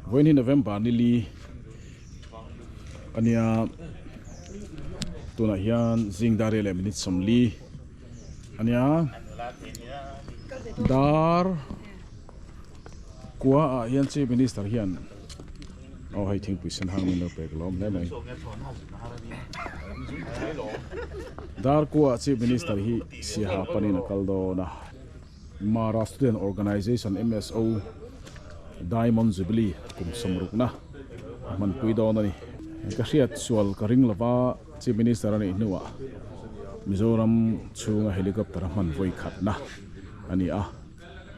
Vawiin hi November ni li a nia tunah hian zing dar riat leh minute 40 a nia dar kua ah hian Chief Minister hian aw hei thingpui sen hang min lo pek lawm hle mai dar kua ah Chief Minister hi Siaha panin a kal dawn a. Mara Student Organization, MSO, Diamond Jubilee kum sawmrukna a hmanpui dawn a ni. Ka hriat sual ka ring lova Chief Minister a nih hnuah Mizoram chhunga helicopter a hman vawi khatna a ni a.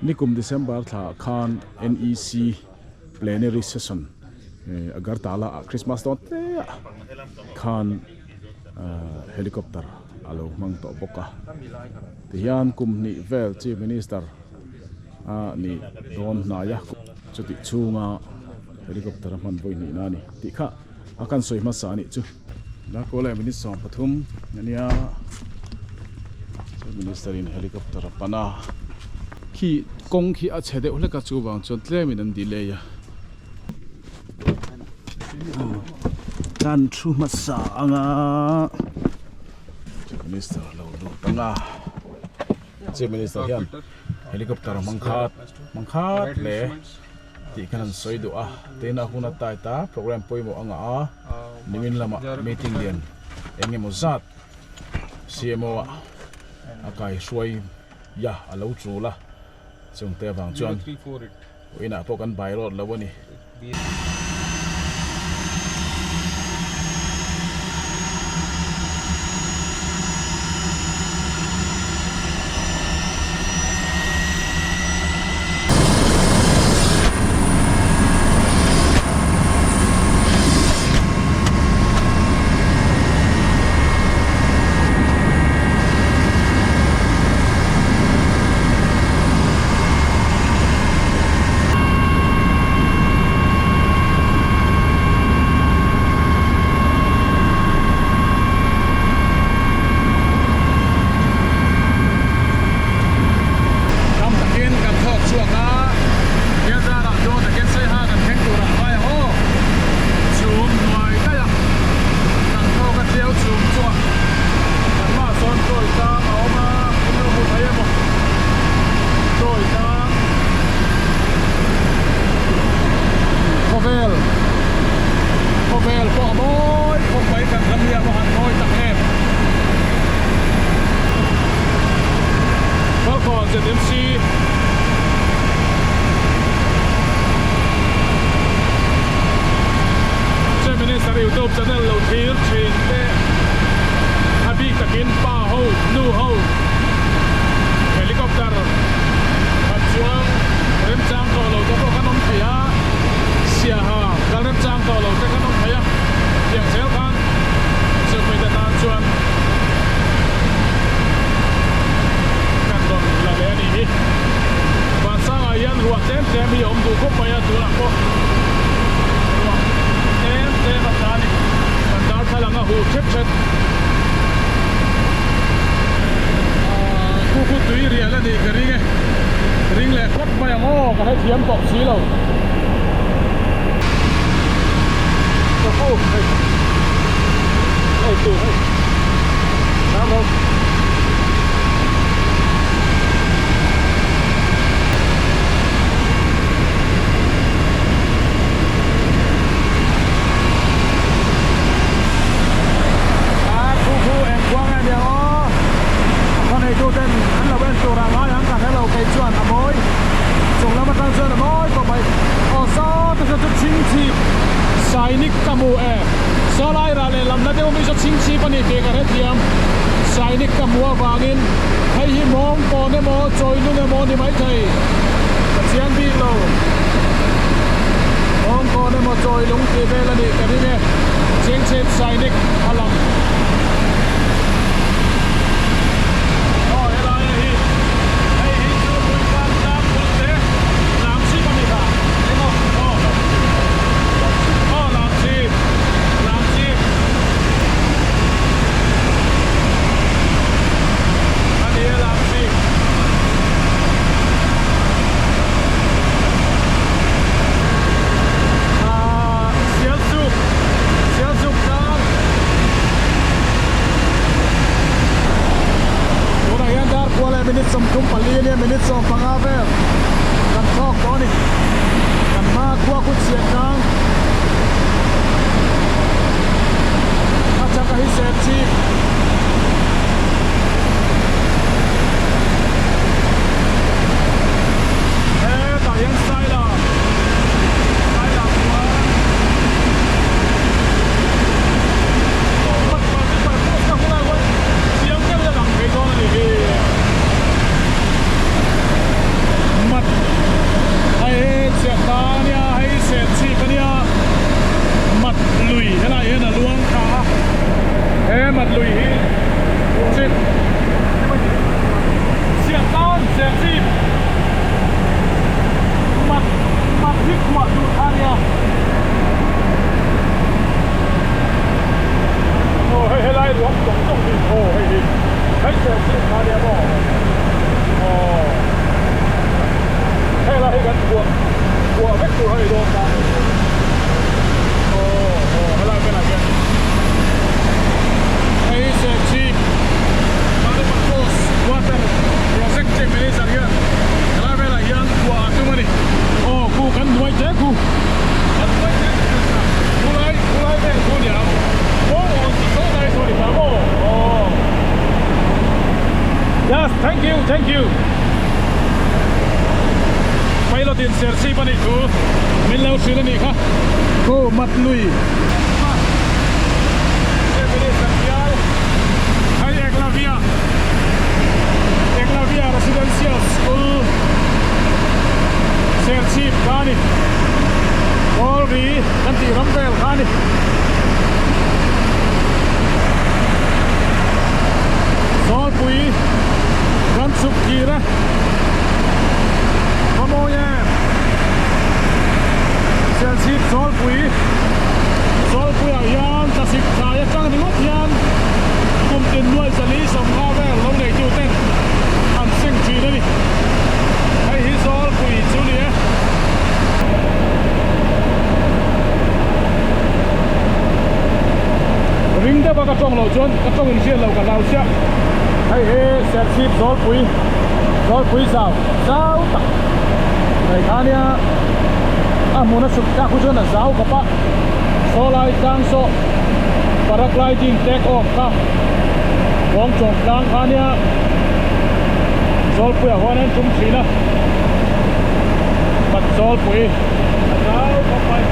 Nikum December thlaah khan NEC Plenary Session Agartala ah Christmas dawn te ah khan helicopter a lo hmang tawh bawk a. Tihian kum hnih vel Chief Minister a nih dawn hnai a, chutih chhunga helicopter a hman vawi hnihna a ni tih kha a kan sawi hmasa a nih chu. Darkaw leh minute 13 a nia, Chief Minister in helicopter a pan a, khi kawng khi a chhe deuh hlek a chuvang chuan tlemin an delay a. Kan thu hmasa anga Chief Minister lo lut anga Chief Minister hian helicopter hmang khat hmang khat hle tih khan an sawi duh a tin a hun a tai ta program pawimawh anga a nimin lamah meeting lian eng emaw zat C_M_O ah a kaihruai ya a lo tul a chungte avang chuan. Inah pawh kan bai rawt lo a ni. Tam takin kan thawk chhuak a, Kelzarah chuan takin Saiha kan thleng turah vai ang aw. Chhum hnuai daih a, kan thawk a chiau chhum chuan kan mah sawn chawi tlang a awm a, in lo hmu thei emaw chawi tlang khawvel khawvel pawh a mawi khawp mai kan ram hi a va han mawi tak em. Falkawn ZMC. Chief Minister YouTube channel lo thlir thin te a bik takin pa ho, nu ho helicopter khat chuang remchang tawh lo te pawh kan awm thei a, siaha kal remchang tawh lo te kan awm thei a, tiang zel khan chumi te tan chuan kan rawn la leh a nih hi. Vansangah hian ruah tlem tlem hi a awm duh khawp mai a, tunah pawh ruah tlem tlem a tla a ni. Kan darthlalang a huh thet thet. Aaa khu khu tui rial a nih ka ring e, ring leh khawp mai ang aw, ka hrethiam tawh si lo. Ka khu hei hei tu hei dang rawh. A khu khu eng khuang nge nia aw a khaw neitu ten an lo en tur ah ngai ang ka hre lo kei chuan a mawi chung lam atang chuan a mawi tawh mai aw saw te chu chhingchhip sainik ka hmu e saw lai rah leh lam la deuh mi saw chhingchhip a ni tih ka hrethiam sainik ka hmu avangin hei hi mawng kawn emaw chawi lung emaw ni maithei ka chiang bik lo mawng kawn emaw chawi lung tih vel a nih ka ring e chhingchhip sainik a lang aw helai a hi hei hi chu Hmuifang tlang bul te Lamchhip a ni kha emaw aw aw Lamchhip Lamchhip a ni e Lamchhip. tur kha ni dawn ta. Aw aw helai velah hian hei hi Serchhip Multipurpose Water Project Chief Minister hian helai velah hian khuah a tum a ni. Aw khu kan hnuai te khu kan hnuai te khu khulai khulai vel khu ni ang kawng awn chu saw lai saw ni ta maw aw yes thank you thank you pilot in Serchhip a nih thu min lo hrilh a nih kha khu mat lui Hei Eklavia Eklavia Residential School Serchhip kha a ni Kawlri kan tih ram vel kha a ni. Zawlpui kan chhuk kir a va mawi em Serchhip Zawlpui Zawlpuiah hian tlasik thlai atang ringawt hian kum tin nuai zali sawmnga vel lo neitu ten an seng thin a ni. Hei hi Zawlpui chu ni e. Ring deuh a ka tawng loh chuan ka tawng in hriat loh ka hlau chiah. Hei hi Serchhip Zawlpui Zawlpui zau zau tak mai kha nia a hmun a chhuk tlak hu chuan a zau khawp a sawlai tlang saw paragliding take off kha kawngchawm tlang kha nia Zawlpuiah huan an tum thin a Pat Zawlpui a zau khawp mai.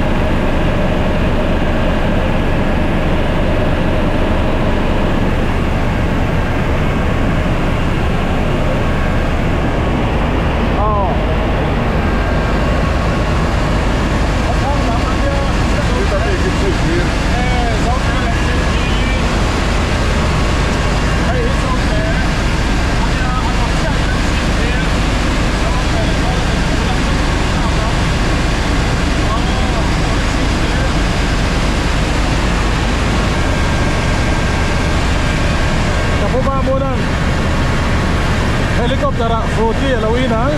Helicopter ah Fruity a lo in ang.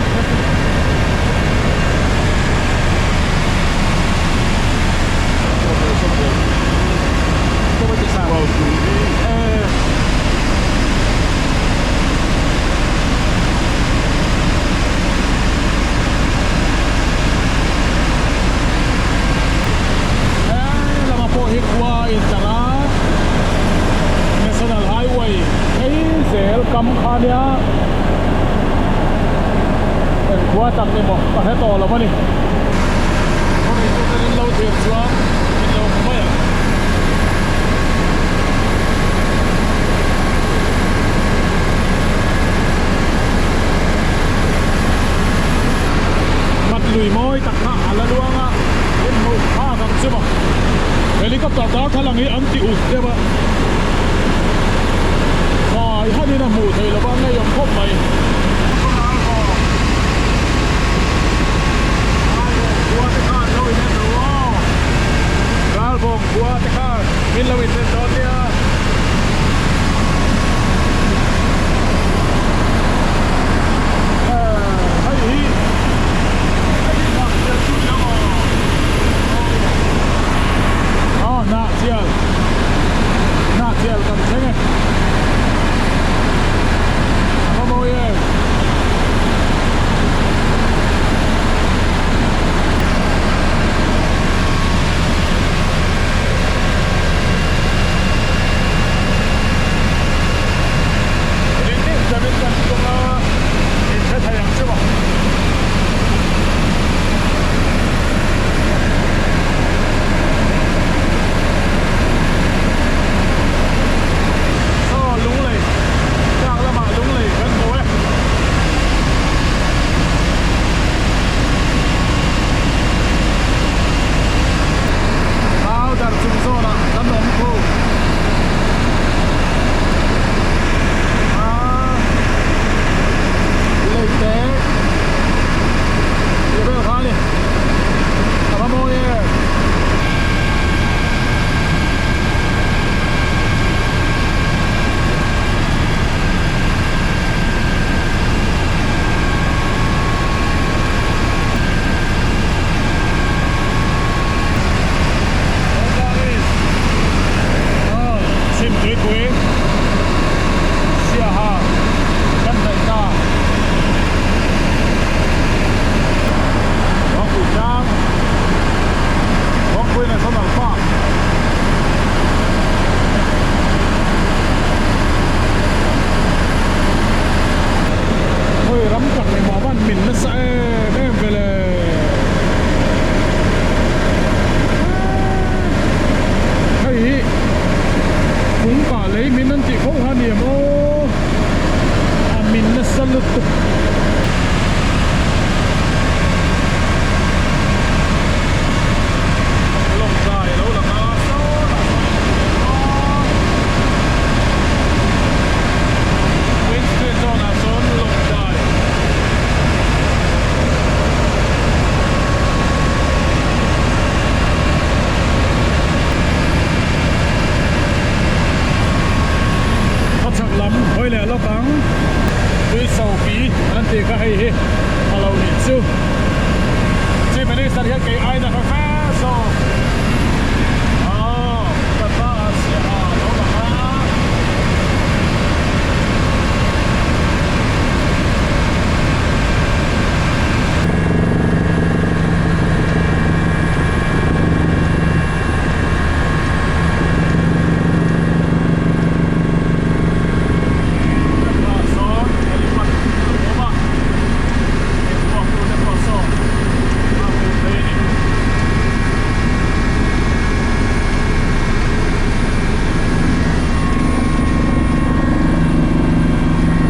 He lama pawh hi khua a intlar a, National Highway phei zel kam kha nia eng khua tak ni maw ka hre tawh lo a ni. Khawngaih in lo thlir chuan min lo hmu mai ang. Mat lui mawi tak kha a la luang a, in hmuh phak ang chu maw. Helicopter darthlalang hi an ti ut deuh a, fai hanin a hmuh theih lova ngeiawm khawp mai. Ralvawng khua te khan min lo inren dawn nia. Hei hi hei hi hnah chial chu ni ang aw. Aw hnah chial hnah chial kan thleng e. A va mawi em. Ai na kha fe zawk. Aw, ka hmaah Siaha a lo lang a. Ka hmaah sawn helipad a awm a, engpuah tur te pawh saw a hmuh theih a ni.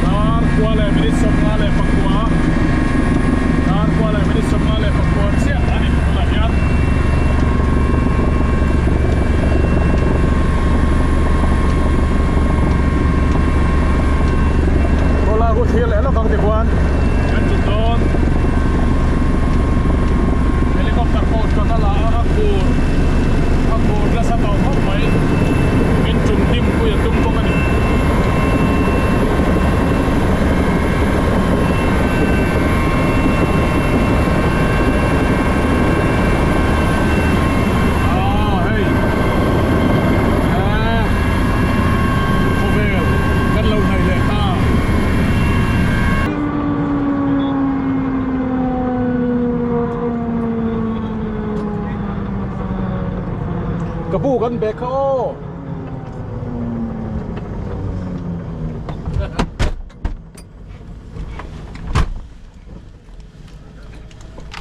Dar kua leh minute 59, dar kua leh minute 59 chiah a ni tunah hian. Khawla khu thlir leh lawk ang tikhuan kan ṭut dawn. Helicopter pawh chuan a la a, a khur a khur nasa tawh khawp mai. Min ṭum hnim pui a tum bawk a ni. Ah hei eh khawvel kan lo hnaih leh ta. Ka pu kan bag kha aw.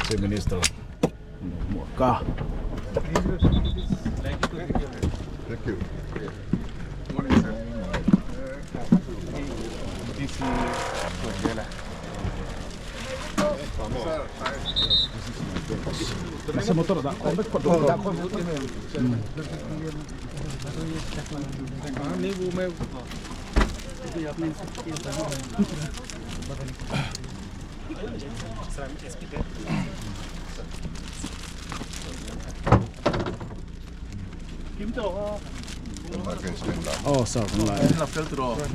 Chief Minister Muaka. Thank you. Mahse motor a dah khawm vek phawt dawn. Aw sir kan la e.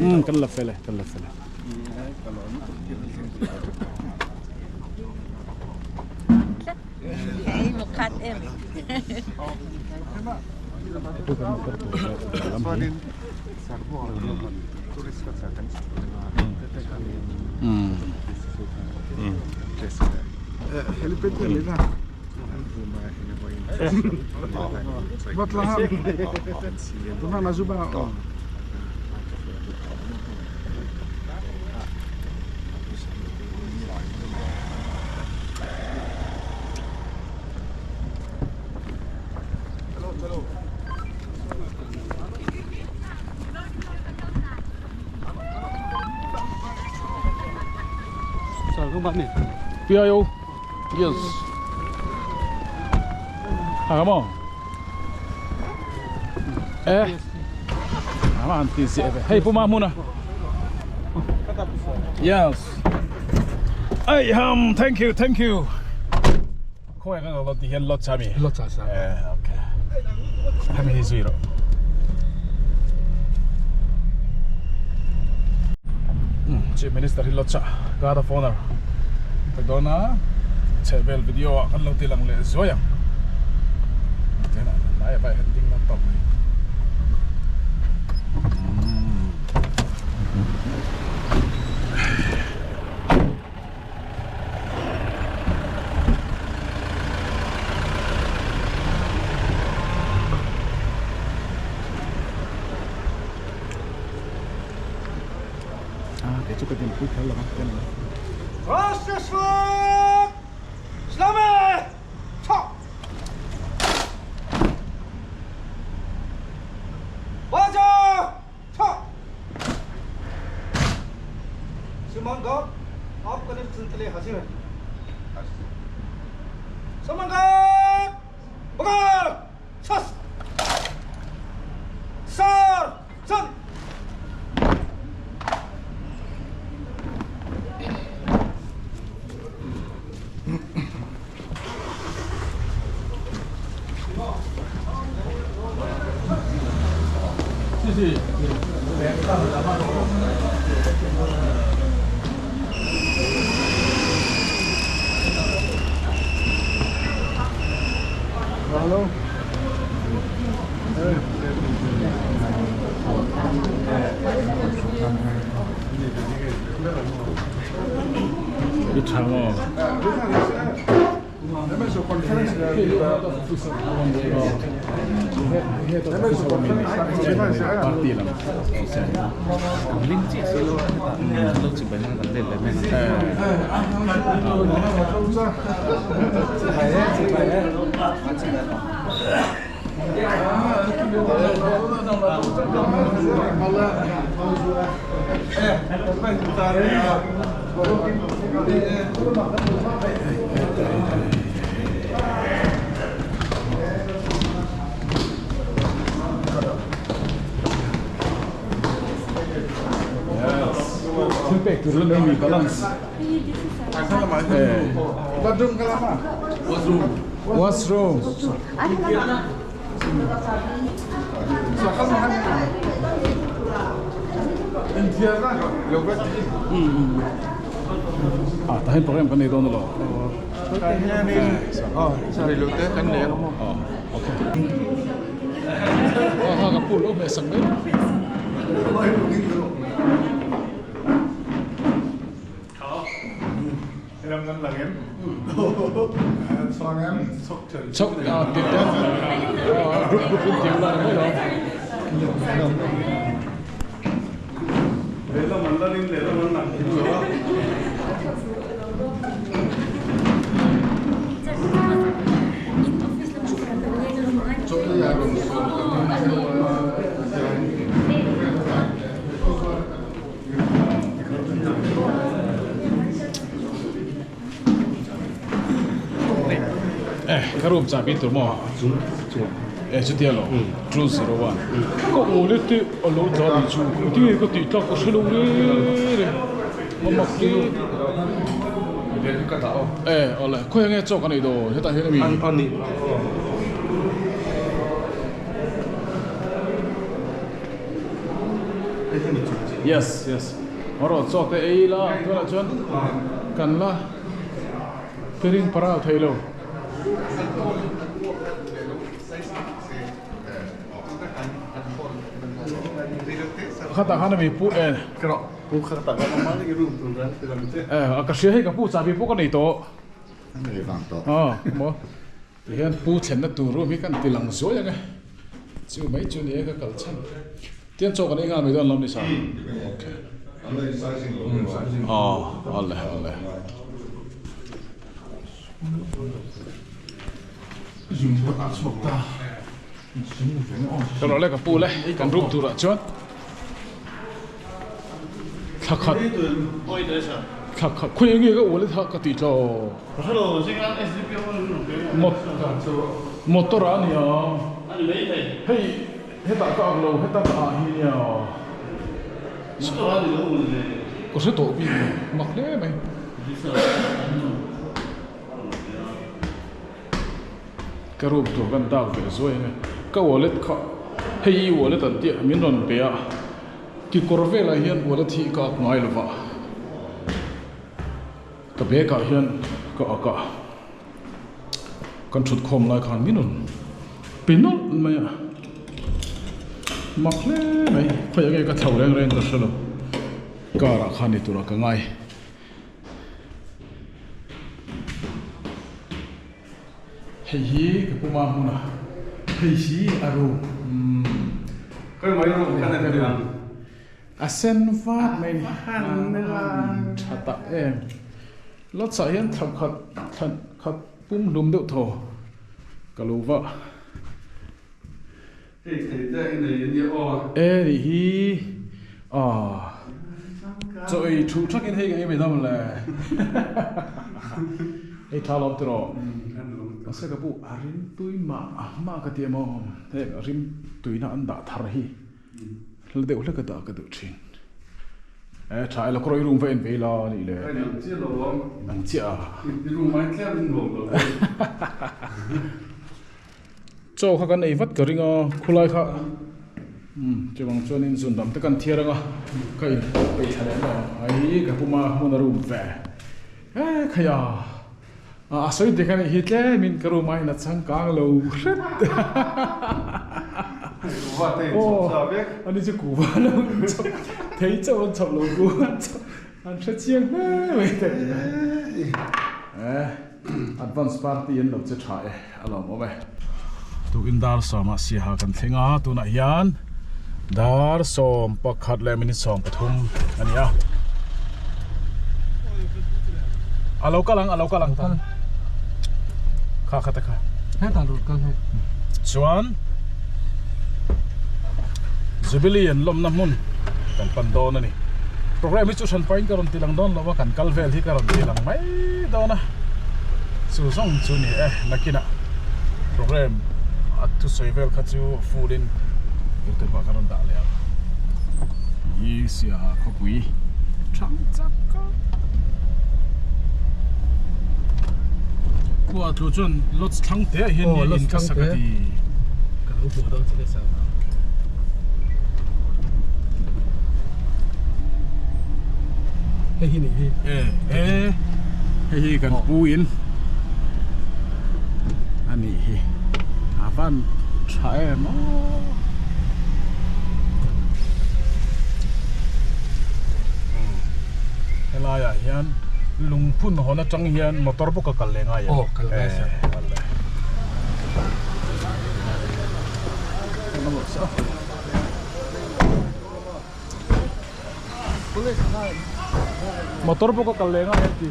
Umm kan la fel e kan la fel e. PIO yes à come on eh à mà ti dễ về hey puma muna yes hey um thank you thank you Khawi kan lo ti hian lot cha mi? Lot cha sa. Eh, okay. Hemi hi zui rawh. Chief Minister hi lot cha Guard of Honor pe dawn a chhehvel video ah kan lo ti lang leh zuai ang. Tihian a hnai ah pawh hian ding lam tawk mai. Ah, kei chu ka dinpui kher lo ang ten lo. I tha maw? Party lam Thil pek tur la nei mi balance. Washroom. Ah, tahin program kan nei dawn lo. Okay. Ah, ha ka pu lo me sak mai. Chok a ti te group group in tiu la mai lo. Eh, ka room chahbi tur maw? Eh, chutia lo. 201. Ka aw le te a lo tla ni chu. Engtin nge ka tih tlak ka hre lo re re. A mak te. Eh, awle. Khawi nge chaw ka nei dawn? Hetah hian ami? Yes, yes. Rawh chaw te ei la tunah chuan kan la piring paral thei lo. Khatah khan ami pu eh. Eh, ka hria hei ka pu chahbi pawh ka nei tawh. Aw, maw. Tihian pu thlenna tur room hi kan ti lang zuai ang e, chu mai chu ni e ka kal chhan. Tian chaw kan ei nghal mai dawn lo ni sa. Okay. Aw, ale ale. Ka rawh le ka pu le kan room turah chuan. Thla khat thla khat khawi enge ka ual tha ka tih tlaw motor ah ania hei hetah ka ang lo heta ka ah hi ania ka hre tawh bik lo mak hle mai. Ka room tur kan dak ve zuai ang e. Ka wallet kha hei i wallet an tih min rawn pe a, kekawr velah hian wallet hi ka ak ngai lova, ka bag ah hian ka ak a, kan thut khawm lai khan min rawn pe nawlh mai a, mak hle mai, khawiah nge ka thlo reng reng ka hre lo, car ah khan ni turah ka ngai. Hei hi ka puma hmun a, hei hi a room a sen vat mai a ni tha tak em lots ah hian thla khat thla khat pum hlum deuh thaw ka lo va E nih hi aw chaw ei thu thakin hei ka ei mai dam le hei tha lawm tiraw mahse ka pu a rim tui mah mah ka ti emaw heng a rim tuina an dah thar hi hla deuh hlek a dah ka duh thin e tha ela kawr i room va en ve ila a nih le ang chiah a. Chaw kha kan ei vat ka ring a, khulai kha umm chuvang chuanin zun lam te kan thiar ang a, ka in peih thla leh lo ang ai ka puma hmun a rum ve e khai a, A sawi dik a nih hi tlemin ka room ah hian a changkang lo hret. Kuhva te in chhawp sa vek. Ani chu kuhva lo in chhawp thei chauh an chhawp lo kuhva an chhawp an hre chiang hle mai te. Advance party an lo che tha e a lawm awm e. Tukin dar sawmah siaha kan thleng a tunah hian dar 11 leh minute 13 a ni a. A lo kal ang a lo kal ang ta. Kha kha te kha. Hetah lo kal hei. Chuan Jubilee an lawmna hmun kan pan dawn a ni. Program hi chu hran pahin ka rawn ti lang dawn lo a, kan kal vel hi ka rawn ti lang mai dawn a. Chu zawng chu ni e, nakinah program a thusawi vel kha chu full in youtube ah ka rawn dah leh ang. Hi Siaha khawpui thang chak a. Khua tlu chuan lodge thlang te ah hian nia in ka sak a ti. Ka lo hmuh dawn che nasa. Hei hi ni hi. E e hei hi kan pu in a nih hi a van tha em aw. Helai ah hian lungphun hawn atang hian motor bawk a kal leh ngai em? Aw kal ngai sir. Kal leh. Motor bawk a kal leh ngai em ti?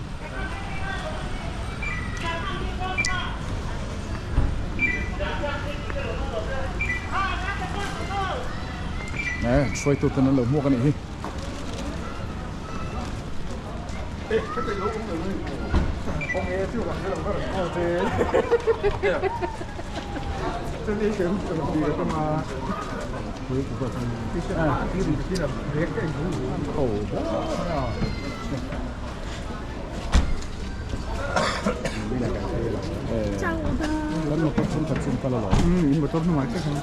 Nè, hruaitu ten an lo hmuak a nih hi. Kan motor thenkhat chu an kal alawm. Motor hnungah chiah khan.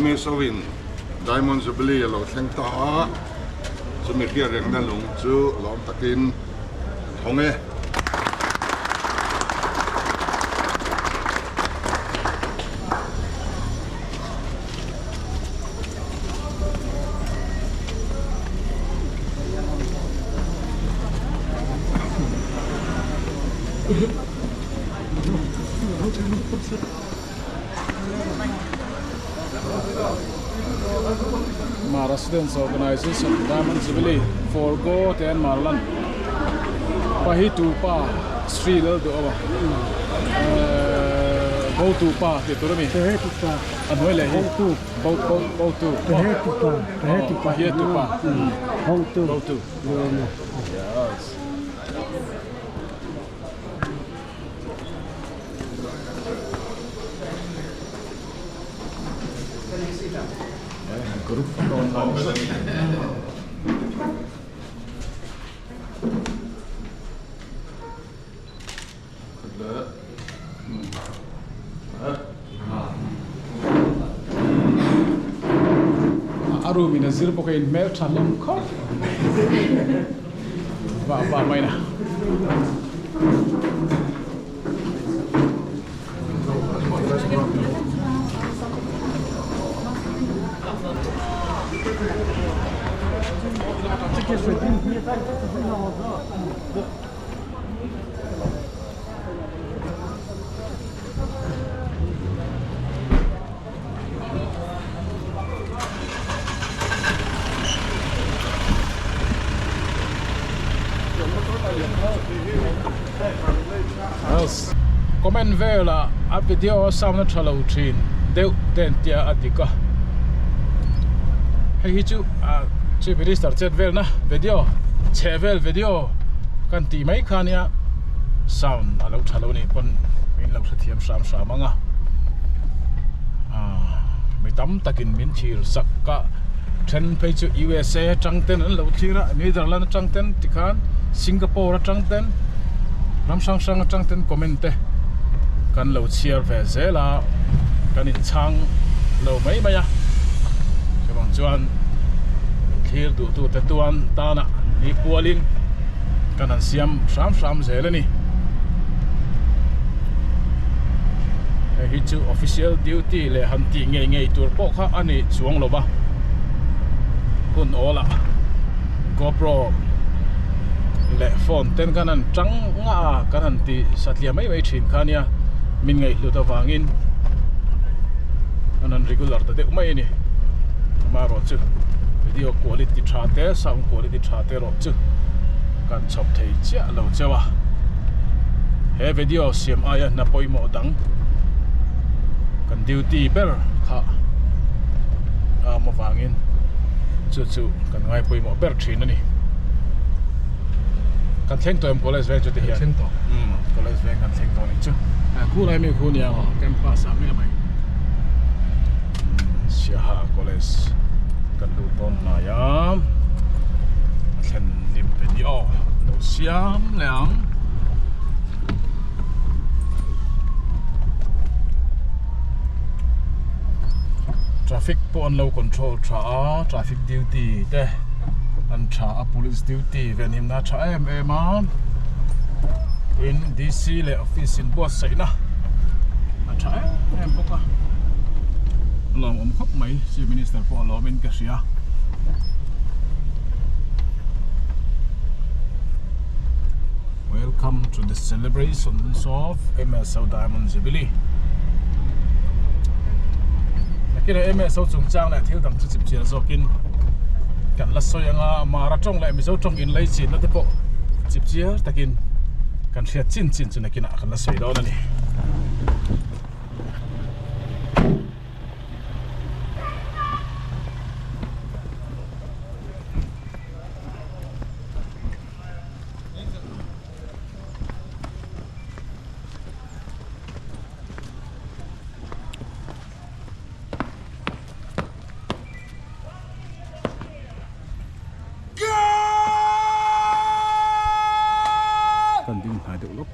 MSO in Diamond Jubilee a lo thleng ta a, chumi hriat rengna lung chu lawm takin an hawng e. Mara Students Organization Diamond Jubilee for Go te an mar lan pahi tu pa Sri lal duh awa bo tu pa tih tur ami a hnuai leh hi bo bo bo tu pahi tu pa pahi tu pa pahi tu pa bo tu bo tu yes Group A room in a zir bawk a in hmel tha hlawm khawp va va mai na. Comment velah a video a sound a tha lo thin deuh te an tia a dik a hei hi chu chief minister chet velna video chhe vel video kan tih mai kha nia sound a lo tha lo nih pawn min lo hrethiam hram hram ang a mi tam takin min thlir sak a then phei chu USA atang ten an lo thlir a Netherland atang ten tikhan Singapore atang ten ram hrang hrang atang ten comment te kan lo chhiar ve zel a kan inchhang lo mai mai a chuvang chuan. Thlir duhtute tuan tana ni pualin kan han siam hram hram zel a ni. Hei hi chu official duty leh han tih ngei ngei tur pawh kha a ni chuang lo va, hun awlah GoPro leh phone ten kan han tang ngah a, kan han ti satliah mai mai thin kha nia min ngaihhlut avangin an han regular ta deuh mai a ni. Amaherawhchu video quality tha te sound quality tha te erawh chu kan chhawp thei chiah lo cheu a he video siam aia hna pawimawh dang kan duty ber kha a awm avangin chu chu kan ngai pawimawh ber thin a ni kan thleng tawh em college veng chu ti hian thleng tawh um college veng kan thleng tawh ni chu khulai mi khu nia campus ah mai mai Siaha college kan luh dawn hnai a a thlen hlim video lo siam leh ang. Traffic pawh an lo control tha a traffic duty te an tha a police duty venhimna a tha em em a tin D_C leh office in buatsaihna a tha em em bawk a lawmawm khawp mai chief minister pawh a lawmin ka hria. Welcome to the celebrations of MSO Diamond Jubilee. Nakina MSO chungchang leh thil dang chu chip chiar zawkin kan la sawi anga Mara tawng leh Mizo tawng in lei chinna te pawh chip chiar takin kan hriat chin chin chu nakinah kan la sawi dawn a ni. Kan ding hnai deuh lawk.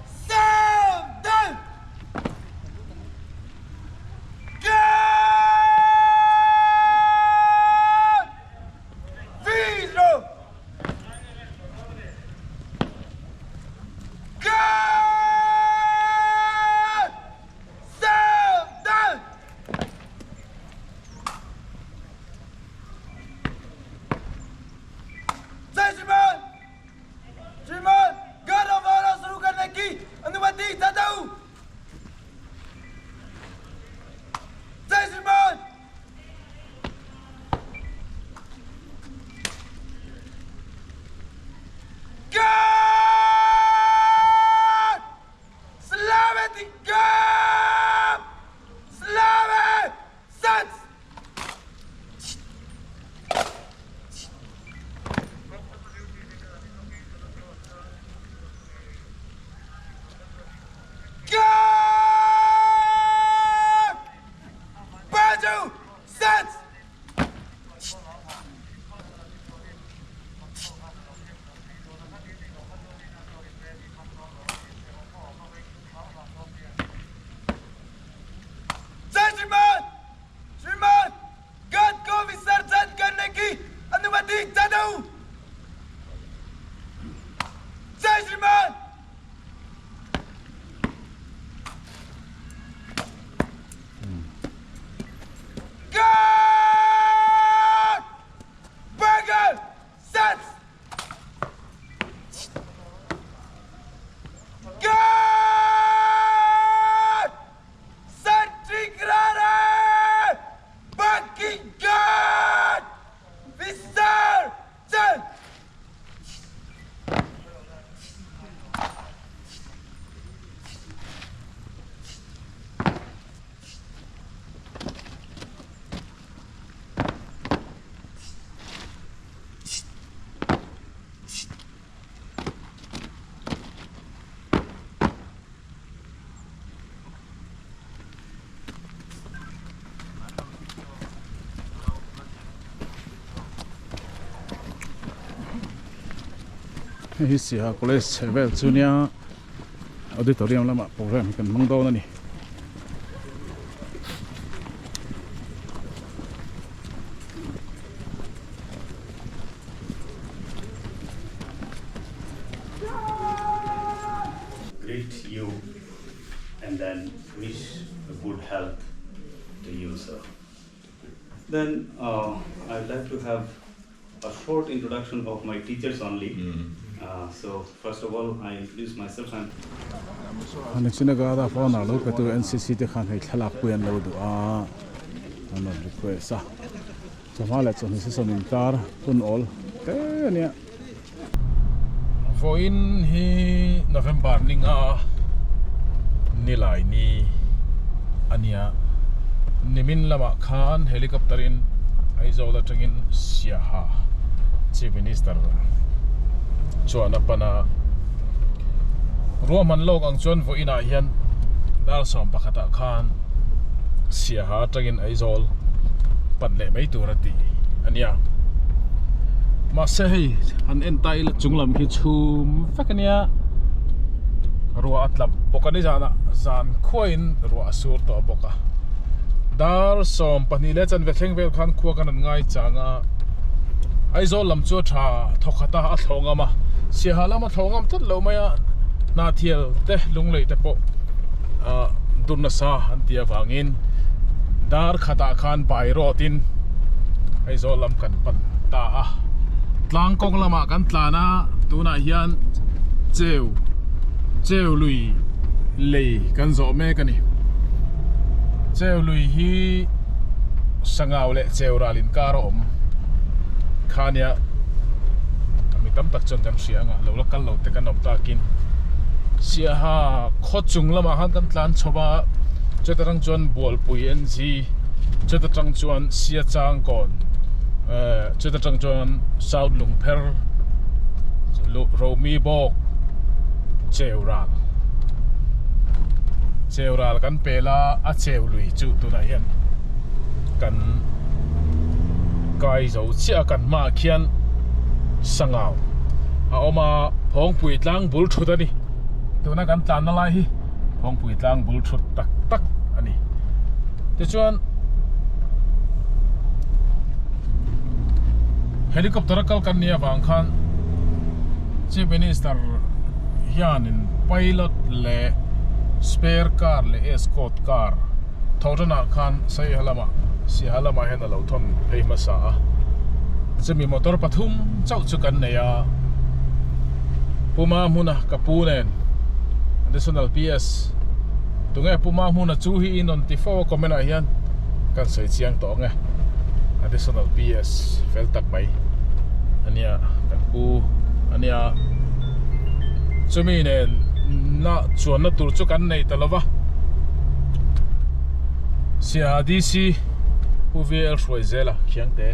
Hei hi Siaha College chheh vel chu nia auditorium lamah program hi kan hmang dawn a ni. Greet you and then wish a good health to you sir. Then uh, I'd like to have a short introduction of my teachers only. Uh, so first of all, I introduce myself. I'm Ani china ga da phone lo pe tu NCC te khan hei thlalak pui an lo duh a an rawn request a chawhma leh chawhnu season inkar hun awl te ania. Vawiin hi November ni nga nilai ni ania nimin lamah khan helicopter in Aizawl atangin Siaha Chief Minister chuan a pan a, ruahman lawk ang chuan vawiinah hian dar 11 ah khan Siaha atangin Aizawl pan leh mai tur a ti a nia. Mahse hei han en ta ila chung lam khi chhum vek a nia, ruah a tlap bawk a ni zanah zan khuain ruah a sur tawh bawk a. Dar 12 leh chanve thleng vel khan khua kan rawn ngai chang a, Aizawl lam chu a tha thawkhat a, a thlawh ngam a, Siaha lam a thlawh ngam tlat lo mai a, Hnahthial te Lunglei te pawh ah dur nasa an tih avangin dar khatah khan by road in Aizawl lam kan pan ta a, tlang kawng lamah kan tlan a, tunah hian cheu cheu lui lei kan zawh mek a ni. Cheu lui hi Sangau leh Cheu ral inkar a awm kha nia mi tam tak chuan kan hria anga lo la kal lo te kan awm takin Siaha khaw chung lamah khan kan tlan chho a chuta tang chuan Bualpui NG chuta tang chuan Siachangkawn eh chuta tang chuan South Lungpher Romi bawk Cheu ral Cheu ral kan pel a a cheu lui chu tunah hian kan kai zo chiah a kan hmaah khian sangau a awm a phawngpui tlang bul thut a ni tuna kan tlanna lai hi phawngpui tlang bul thut tak tak a ni tichuan helicopter a kal kan nih avang khan chief minister hianin pilot leh spare car leh escort car Thotanah khan Saiha lamah Siaha lamah hian a lo thawn phei hmasa a, chumi motor pathum chauh chu kan nei a, Puma hmuna ka pu nen Additional PS tunge Puma hmuna chu hi in rawn ti fo a comment ah hian kan sawi chiang tawh ang e, Additional PS fel tak mai ania kan pu ania chumi nen na chuanna tur chu kan nei ta lova. Siaha DC Pu VL hruai zel a khiangte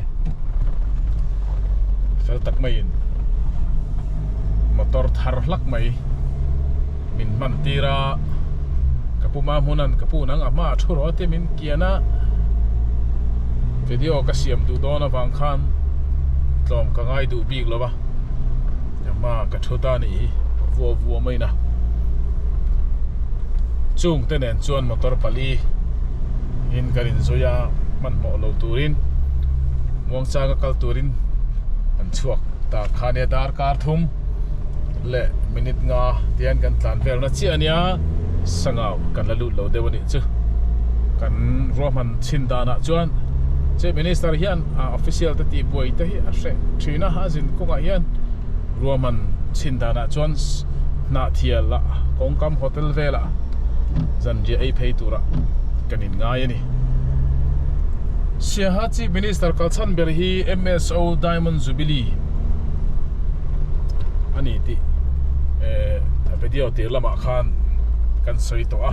fel tak maiin motor thar hlak mai min hman tir a ka pu ma hmunan ka pu nang a hma a thu rawh a ti min kian a video ka siam duh dawn avang khan tlawm ka ngai duh bik lo va a hma ka thu ta a nih hi vua vua mai na. Chung te nen chuan motor pali in kan inzui a hmanhmawh lo turin muangchang a kal turin an chhuak ta kha nia darkar thum leh minute nga tian kan tlan vel na chiah ania sangau kan la lut lo deuh anih chu kan ruahman chhin danah chuan chief minister hian a official te tih buai te hi a hreh thin a a zin kawngah hian ruahman chhin danah chuan Hnahthial ah kawngkam hotel velah zanriah ei phei turah kan in ngai a ni. Siaha Chief Minister kalchhan ber hi MSO Diamond Jubilee a ni tih video tir lamah khan kan sawi tawh a.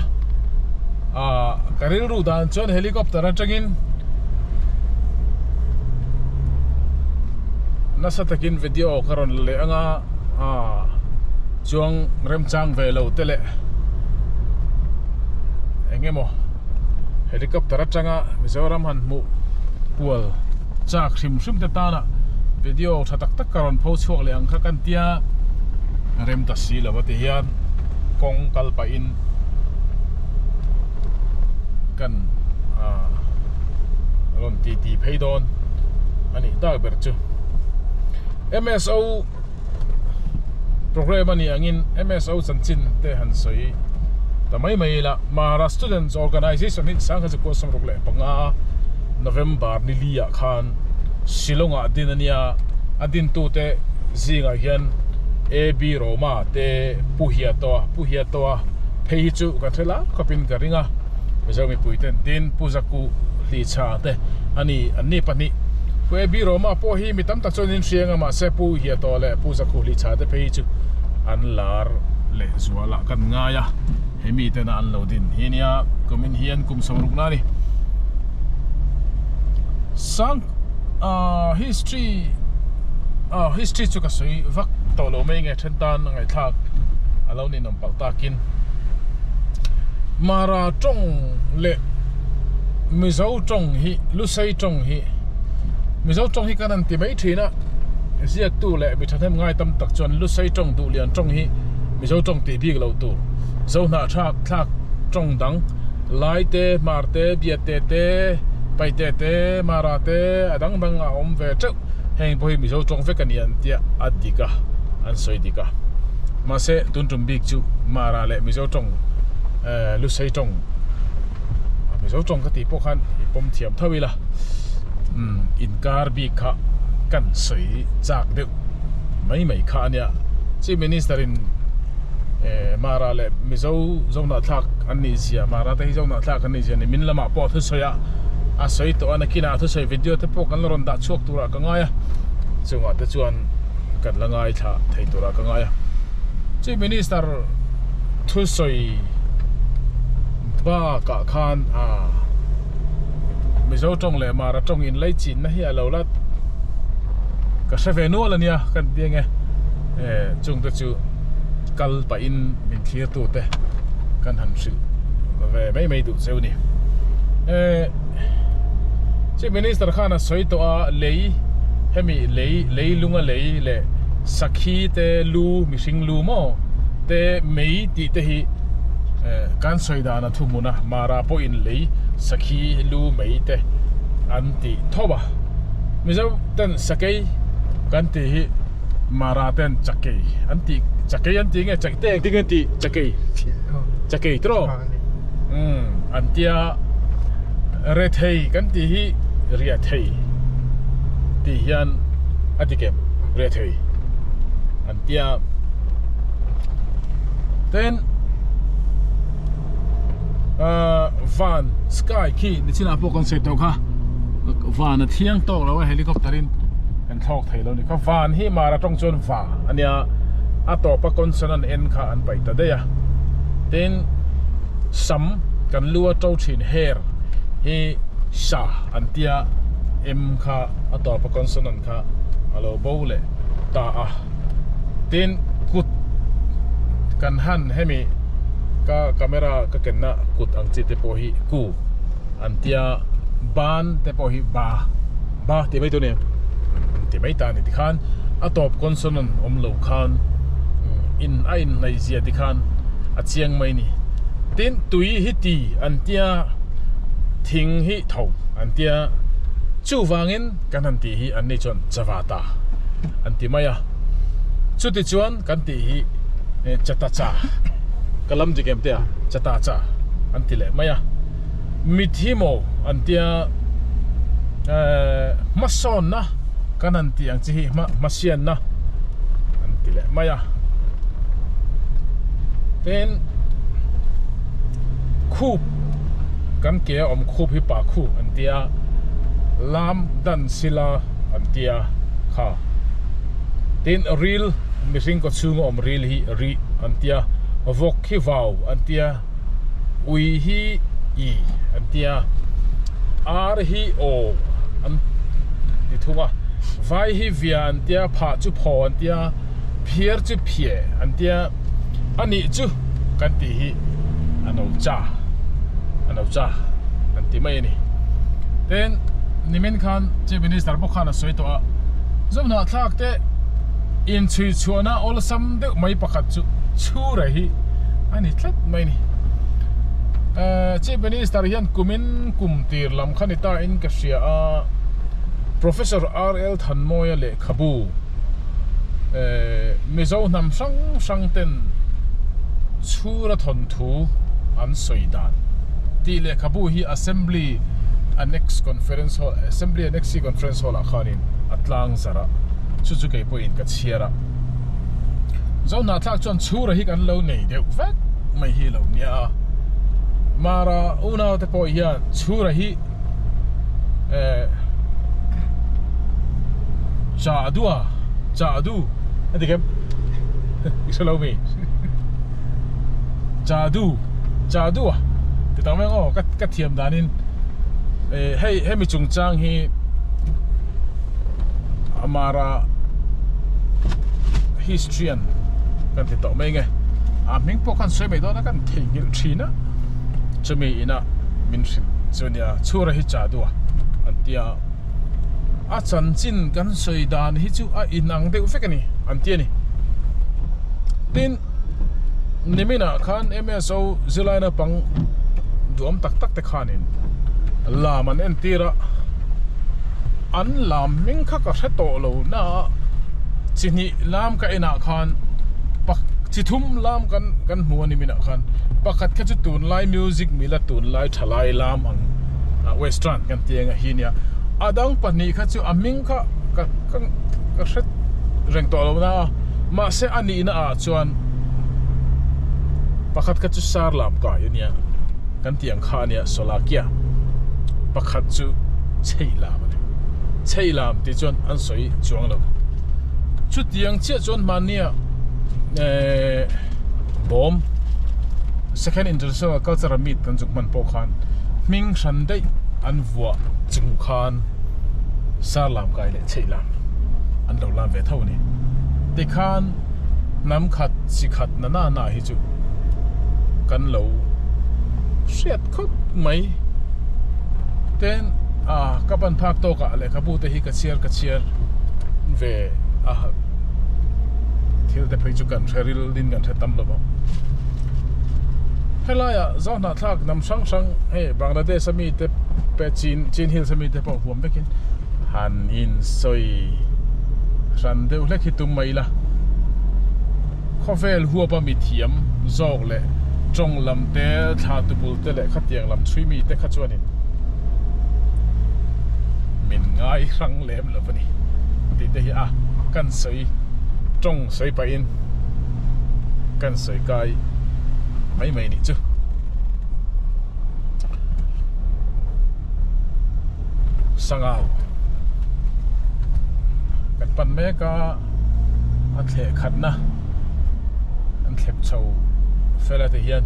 Aaa ka rilru dan chuan helicopter atangin nasa takin video ka rawn la leh anga. A chuang remchang ve lo te leh eng emaw helicopter atanga Mizoram han hmuh kual chak hrim hrim te tana video tha tak tak ka rawn pho chhuak leh ang kha kan tia rem ta si lo a ti hian kawng kal pahin kan rawn ti ti phei dawn a nih tak ber chu. MSO. Programme a nih angin MSO chanchin te han sawi ta mai mai ila. Mara Students Organisation hi 1965 November ni li ah khan Shillong ah din a nia. A dintute zingah hian AB Roma te Pu Hiatoa, Pu Hiatoa phei hi chu kan hre lar khawpin ka ring a. Mizo mipui ten tin Pu Zaku Hlichha te a ni, an ni pahnih. Pu AB Roma pawh hi mi tam tak chuan in hria anga mahse Pu Hiatoa leh Pu Zaku Hlichha te phei hi chu an lar leh zualah kan ngai a, he mi tena an lo din hi nia kumin hian kum sawmrukna a ni. Sang ah history ah history chu ka sawi vak tawh lo mai nge then tan a ngaihthlak a lo ninawm palh takin Mara tawng leh Mizo tawng hi Lusei tawng hi Mizo tawng hi kan han ti mai thin a ziaktu leh mi thahnem ngai tam tak chuan Lusei tawng duhlian tawng hi Mizo tawng tih bik lo tur Zohnah thlak thlak tawng dang Lai te, Hmar te, Biate te, Paite te, Mara te a dang dang a awm ve teuh. Heng pawh hi Mizo tawng vek a ni an tia a dik a, an sawi dik a. Mahse tun tum bik chu Mara leh Mizo tawng Lusei tawng Mizo tawng ka tih pawh khan i pawm thiam tho ila inkar bik kha kan sawi chak deuh mai mai kha a nia. Chief Minister in Mara leh Mizo Zohnahthlak an nih zia, Mara te hi Zohnahthlak an nih zia ni min lamah pawh a thusawi a, a sawi tawh a, nakinah a thusawi video te pawh kan la rawn dah chhuak turah ka ngai a, chungah te chuan kan la ngaithla thei turah ka ngai a. Chief Minister thusawi bakah khan a Mizo tawng leh Mara tawng inlaichinna hi a lo la ka hre ve nual a nia kan ti ange chungte chu kal pahin min thlir tute kan han hrilh ve mai mai duh cheu ni. Chief Minister khan a sawi tawh a lei hemi lei lei lunga lei leh sakhi te lu mihring lu maw te mei tih te hi kan sawi dan a thu hmun a Mara pawhin lei sakhi lu mei te an tih thawp a Mizo ten sakei kan tih hi Mara ten chakei an tih chakei an tih nge chakte engtin nge an tih chakei chakei tiraw umm an tia rethei kan tih hi riathei tih hian a ti kem riathei an tia ten ahh van sky khi nichinah pawh kan sawi tawh kha van a thiang tawk lo a helicopter in kan thlawk thei lo ni kha van hi mara tawng chuan va a nia a tawpa consonant n kha an paih ta daih a tin sam kan lu a to thin hair hi sha an tia m kha a tawpa consonant kha a lo bo leh ta a tin kut kan han hemi ka camera ka kenna kut ang chi te pawh hi ku an tia ban te pawh hi ba ba tih mai tur a ni ti mai ta a ni tikhan a tawp consonant awm lo khan in a inhnaih zia tikhan a chiang mai a ni tin tui hi ti an tia thing hi tho an tia chuvangin kan han tih hi an ni chuan chavata an ti mai a chuti chuan kan tih hi chatacha ka lam dik em te a chatacha an ti leh mai a mithi maw an tia ehh hmasawnna kan han tih ang chi hi hma hmasianna an ti leh mai a tin khup kan ke a awm khup hi pa khup an tia lam dan sila an tia kha tin ril mihring kaw chhunga awm ril hi rih an tia vawk hi vau an tia ui hi i an tia ar hi aw an ti thung a vai hi via an tia phah chu phaw an tia phiar chu phie an tia a nih chu kan tih hi a no cha a no cha an ti mai a ni tin nimin khan chief minister bawk khan a sawi tawh a zawmhnah thlak te inchhui chhuahna awlsam deuh mai pakhat chu chhura hi a ni tlat mai a ni ehh chief minister hian kumin kum tir lam kha ni ta in ka hria a professor R L Thanmawia lehkhabu. Mizo hnam hrang hrang ten chhura thawnthu an sawi dan tih lehkhabu hi Assembly Annex Conference Hall, Assembly Annexe Conference Hall ah khanin a tlang zarh a, chu chu kei pawhin ka chhiar a. Zo hnahthlak chuan chhura hi kan lo nei deuh vek mai hi lo nia a, Mara unau te pawh hian chhura hi eh chah du a, chah du a ti kem i hre lo mi chah du chah du a ti tak mai ang aw ka ka thiam danin eh hei hemi chungchang hi Amara history an kan ti tawh mai nge a hming pawh khan sawi mai dawn a kan theihnghilh thin a chumi ina min hrilh chu nia chhura hi cha duh a an tia a chanchin kan sawi dan hi chu a inang deuh vek a ni an ti a ni tin niminah khan M_S_O zirlai naupang duhawm tak tak te khanin lam an entir a an lam hming kha ka hre tawh lo na a chi hnih lam ka enah khan pak chi thum lam kan kan hmu a ni minah khan pakhat kha chu tunlai music mila tunlai thalai lam ang ah western kan tih anga hi nia a dang pahnih kha chu a hming kha ka ka ka hre reng tawh lo na a mahse a nihna ah chuan pakhat kha chu sar lam kai a nia kan tih ang kha a nia sawlakia pakhat chu chheih lam a ni chheih lam tih chuan an sawi chuang lo chutiang chiah chuan mahnia ehh bawm second international cultural meet kan zuk hman pawh khan hming hran daih an vuah chung khan sar lam kai leh chheih lam an lo lam ve tho a ni tikhan hnam khat chi khat na na na hi chu kan lo hriat khawp mai ten a ka ban phak tawk ah lehkhabu te hi ka chhiar ka chhiar ve a thil te phei chu kan hre ril din kan hre tam lo a helai ah zauhnahthlak hnam hrang hrang hei Bangladesh a mi te pe chin chin hills a mi te pawh huam vek in han insawi hran deuh hlek hi tum mai ila khawvel huap a mithiam zawk leh tawng lam te thla tubul te leh khatiang lam chhui mi te kha chuanin min ngai hrang lem lo a ni tih te hi a kan sawi tawng sawi pahin kan sawi kai mai mai nih chu. Sangau kan pan mek a a thleh khatna an thlep chho fel a ti hian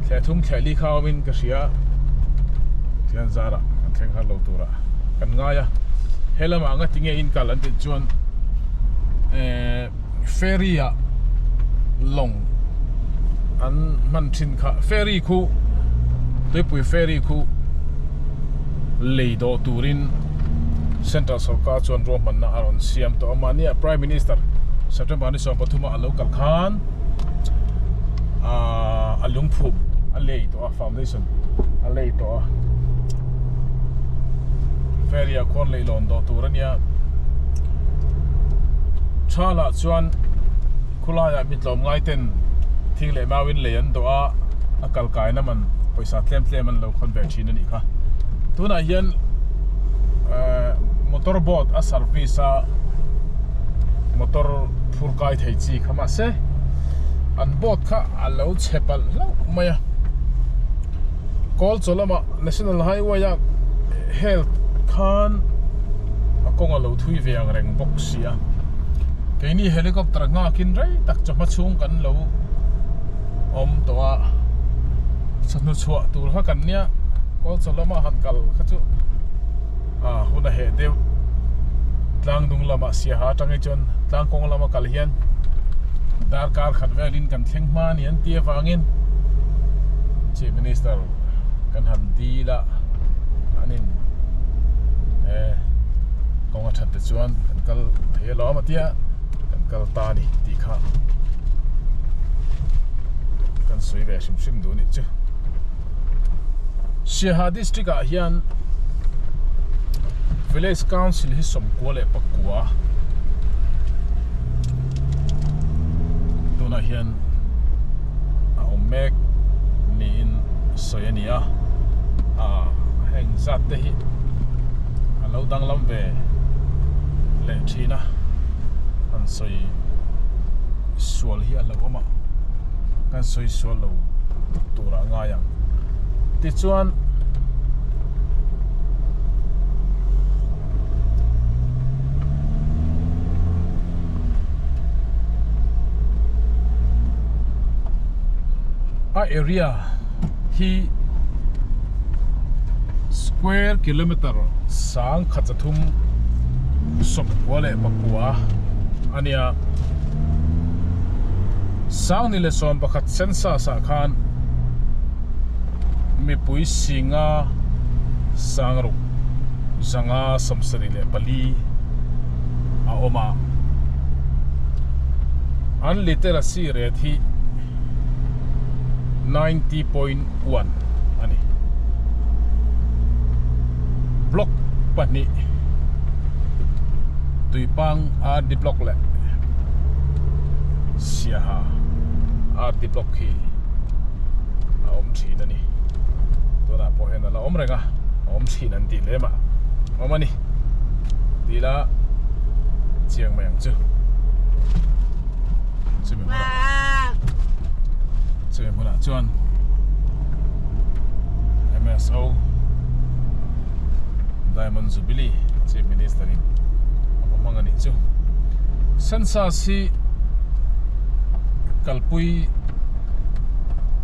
thleh thum thleh li kha awmin ka hria tihian zarah kan thleng har lo turah kan ngai a he lamah anga tinge in kal an tih chuan ehh ferry ah lawng an hman thin kha ferry khu tuipui ferry khu lei dawh turin central sorkar chuan ruahmanna a rawn siam tawh a mahnia prime minister September ni 13 a lo kal khan a lungphum a lei tawh a foundation a lei tawh a ferry ah khuan leihlawn dawh tur a nia thalah chuan khulaiah mi tlawmngai ten thing leh mauin lei an dawh a a kal kaina man pawisa tlem tlem an lo khawn ve thin a nih kha tunah hian ehh motor boat a service a motor phur kai thei chi kha mahse an boat kha a lo chhe palh hlauh mai a kawl chaw lamah national highway a health khan a kawng a lo thui ve ang reng bawk si a keini helicopter nghakin rei tak chawhma chhung kan lo awm tawh a chawhnu chhuah tur kha kan nia kawl chaw lama han kal kha chu a hun a heh deuh tlang dung lamah siaha atang hi chuan tlang kawng lama kal hian darkar khat velin kan thleng hma a ni an tih avangin chief minister kan han dil a an in eh kawng a that te chuan kan kal thei alawm a tia kan kal ta a ni tih kha kan sawi ve hrim hrim duh anih chu Siaha district ah hian village council hi sawmkua leh pakua Tunah hian a awm mek niin sawi a ni a, ah heng zat te hi a lo danglam ve leh thin a, han sawi sual hi a hlauhawm a, kan sawi sual lo turah a ngai ang. Tichuan. A area hi square kilometer sang khat zathum sawmkua leh pakua a nia. Sangni leh sawm pakhat census ah khan mipui singa sangruk zanga sawmsarih leh pali a awm a. An literacy rate hi 90.1 a ni. Block pahnih Tuipang RD Block leh Siaha RD Block hi a awm thin a ni. Tunah pawh hian a la awm reng a, a awm thin an tih lem a awm a ni. Tila chiang mai ang chu. Chumi hmunah chumi hmunah chuan MSO Diamond Jubilee Chief Minister in a va hmang a nih chu. Census hi kalpui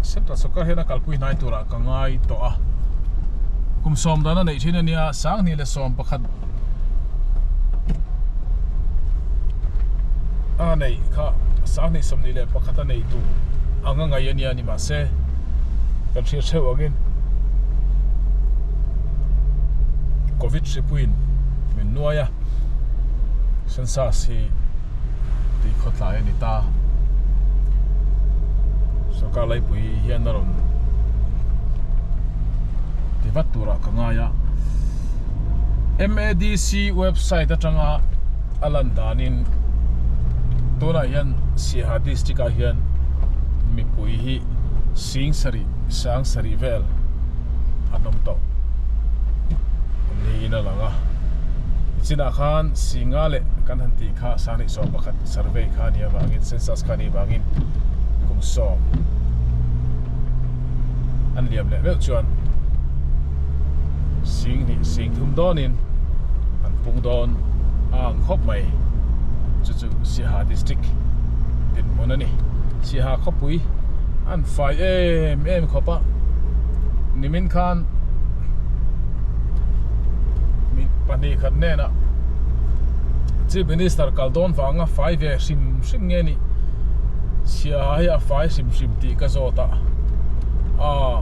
Central Sawrkar hian a kalpui hnai turah ka ngai tawh a. Kum sawm dan a neih thin a nia, Sanghnih leh sawm pakhat a neih kha Sanghnih sawmhnih leh pakhat a nei tur ang a ngaih a nia ni mahse kan hriat hreuh angin Covid hripuiin min nuai a census hi tih khawtlai a ni ta sorkar laipui hian a rawn ti vat turah ka ngai a. MADC website atanga a lan danin tunah hian Siaha district ah hian mipui hi sing sarih sang sarih vel an awm tawh niin a lang a nichinah khan singa leh kan han tih kha sanghnih sawm pakhat survey kha a nih avangin census kha a nih avangin kum sawm an liam leh meuh chuan Sing hnih sing thum dawnin an pung dawn a ang khawp mai. Chu chu Siaha District dinhmun a ni. Siaha khawpui an fai em em khawp a, nimin khan mi pahnih khat hnenah Chief Minister kal dawn vanga fai ve hrim hrim nge ni Siaha hi a fai hrim hrim tih ka zawt a. Aaa.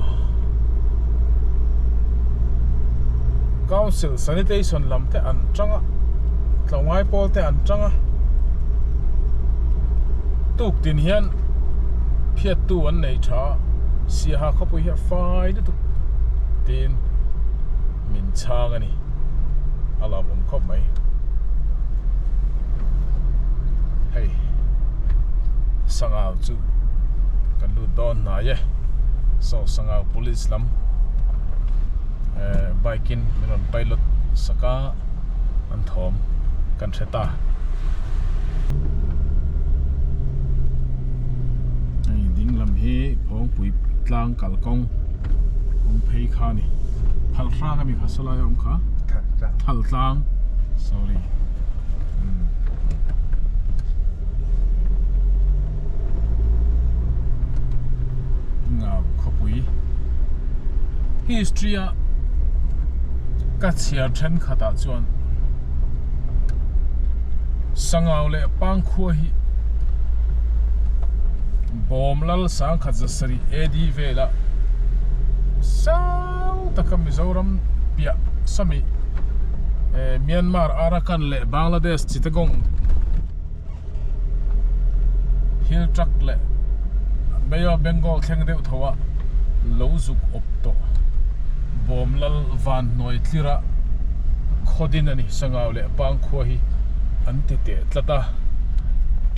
Council sanitation lam te an tang a tlawmngai pawl te an tang a tuk tin hian phiat tu an nei tha a siaha khawpui hi a fai lutuk tiin min chhang a ni a lawmawm khawp mai hei sangau chu kan lut dawn hnai e saw sangau police lam. Eh bike in min rawn pilot sak a an thawm kan hre ta. Hei ding lam hi Phawngpui tlang kalkawng awm phei kha a ni. Thal hrang ami kha sawlai a awm kha? Thal tlang sorry. Ngau khawpui history a ka chhiar thenkhat ah chuan Sangau leh Pangkhua hi Bawm lal sangkhat zasarih AD vela sang taka Mizoram piah sami Myanmar Arakan leh Bangladesh Chittagong Hill truck leh Bay of Bengal thleng deuh tho a lo zuk awp tawh. Bawm lal van hnuai tlir a khaw din a ni. Sangau leh Pangkhua hi an ti teh tlat a.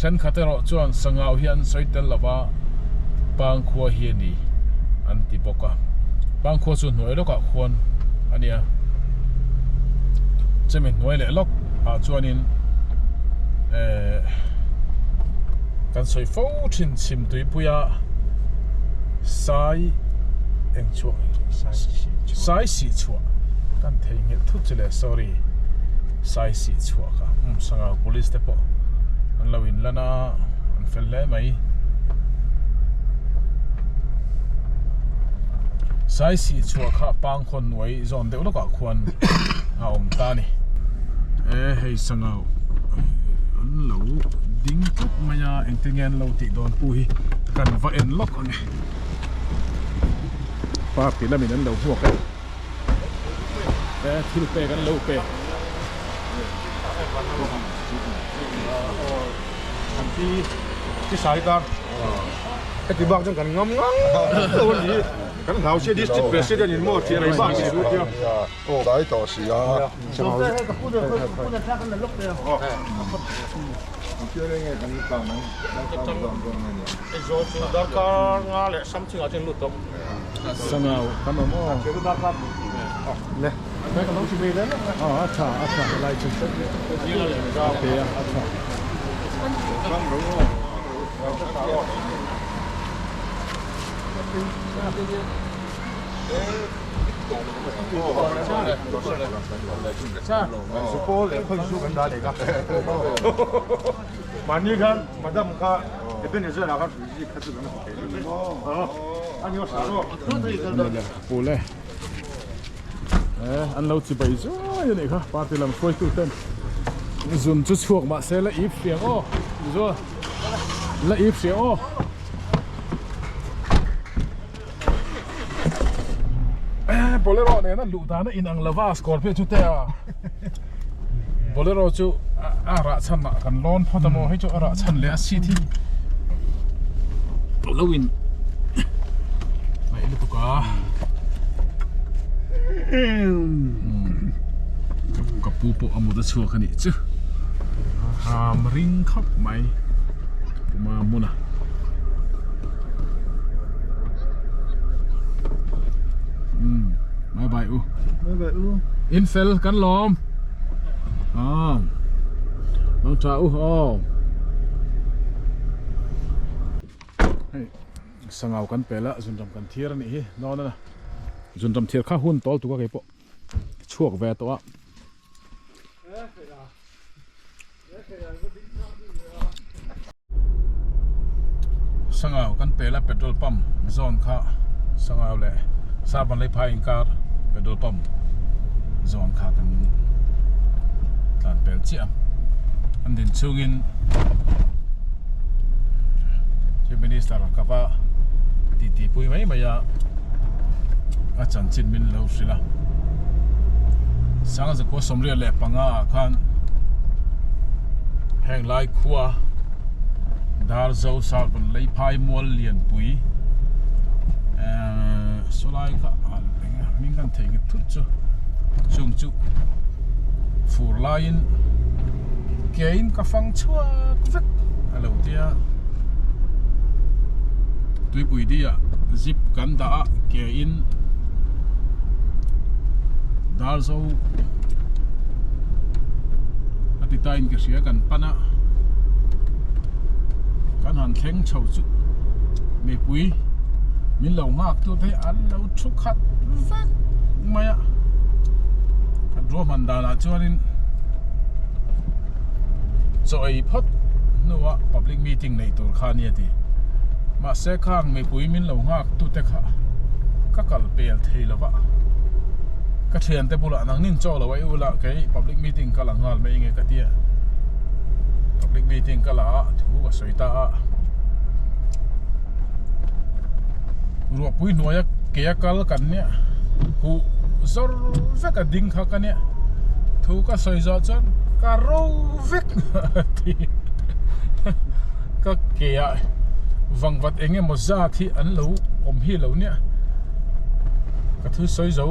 Thenkhat erawh chuan Sangau hi an sawi tel lova Pangkhua hi a ni an ti bawk a. Pangkhua chu hnuai lawkah khuan a nia. Chumi hnuai leh lawk ah chuanin eh kan sawi fo thin chhim tuipuia sai eng chhuah sai sih chhuah kan theihnghilh thut chu le sorry sai sih chhuah kha umm sangau police te pawh an lo in lan a an fel hle mai sai sih chhuah kha pangkhawn nuai zawn deuh lawkah khuan a awm ta a ni e hei sangau an lo ding tlat mai a engtin nge an lo tih dawn pu hi kan va en lawk ang e party lamin an lo hmuak e e thil pek an lo pe. Heti bak chuan kan ngam ngang lo a ni. Kan hlau sia district president in maw thian ei bak ni chu tia. Tlai tawh si a. Sangau kan awm aw. A tha a tha helai chu a pe a a tha. Pule an lo chi bai zuai a nih kha party lam hruaitu ten zun chu chhuak mah se la ip hriang aw zua la ip hriang aw. Bolero nena luh dan a inang lova Scorpio chu te a Bolero chu a rah chhan ah kan lawn phawt a maw hei chu a rah chhan leh a seat hi lo in ngaih lutuk a ka pu pawh a mut a chhuak a nih chu a ring khawp mai Puma hmuna. Um bye bye u. Bye bye u. In fel kan lawm. Ah. Mang tha u aw. Hei sangau kan pela zunram kan thiar ani hi no na. Zunram thiar kha hun tol tuka kei pawh chhuak ve tawh a. Sangau kan pela petrol pump zawn kha Sangau leh Savanlaiphai inkar petrol pump zawn kha kan tlan pel chiah a an din chhungin Chief Minister ka va titi pui mai mai a a chanchin min lo hrilh a Sangzakua 75 ah khan heng lai khua Darzo Salvan Leiphai Mual Lianpui ehh sawlai kha an eng a hming kan theih nghet thut chu chung chu fur laiin kein ka fang chhuak vek a lo tia tuipui diah zip kan dah a kein Darzo a ti tain ka hria kan pan a kan han thleng chho chu mipui min lo nghak tu te hi an lo thu khat vek mai a kan ruahman danah chuanin chaw ei phawt hnuah public meeting neih tur kha a ni a ti mahse khang mipui min lo nghak tu te kha ka kal pel thei lo va ka thiante bulah nang nin chaw lo a i ula kei public meeting ka la nghal mai nge ka tia public meeting ka la a thu ka sawi ta a ruahpui hnuaia ke a kal kan nia huh zawr vek a ding kha ka nia thu ka sawi zawh chuan ka ro vek a ti ka ke ah vangvat eng emaw zat hi an lo awm hi lo nia ka thu sawi zo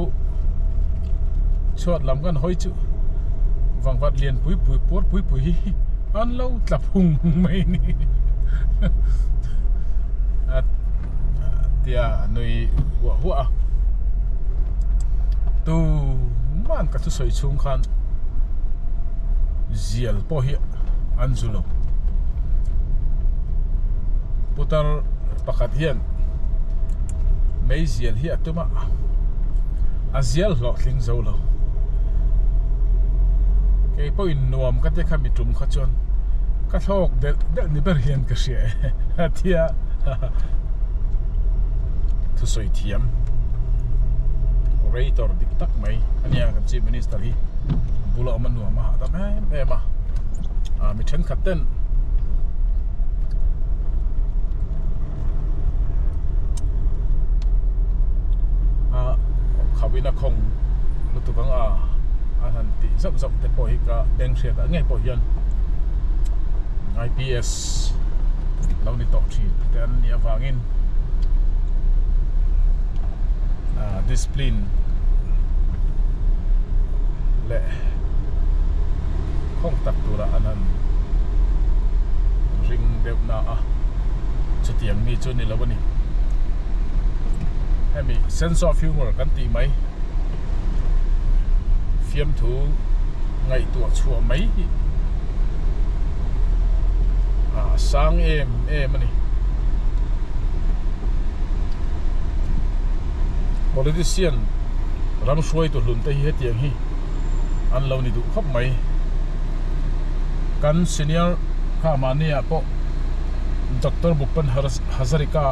chhuat lam kan hawi chu vangvat lian pui pui puar pui pui hi. An lo tla phung mai ni a tia a nui huah huah a. Tu man ka thusawi chhung khan zial pawh hi an zu lo. Putar pakhat hian meizial hi a tum a, a zial hlawhtling zo lo. Kei pawhin nuam ka ti kha mi tum kha chuan ka thlawk delh delh ni ber hian ka hria e a ti a thusawi thiam orator dik tak mai a nia kan chief minister hi bula awm a nuam a hahdam em em a ah mi thenkhat ten a khawina khawng lutuk ang a a han tih zauh zauh te pawh hi ka beng hriat ah ngei pawh hian IPS lo ni tawh thin te an nih avangin ah discipline leh khawng tak turah an han ring deuh na a chutiang mi chu ni lo a ni hemi sense of humour kan tih mai fiamthu ngaihtuah chhuah mai hi a sang em em a ni politician ram hruaitu hlun te hi hetiang hi an lo ni duh khawp mai kan senior kha mahni ah pawh Doctor Bhupen Hazarika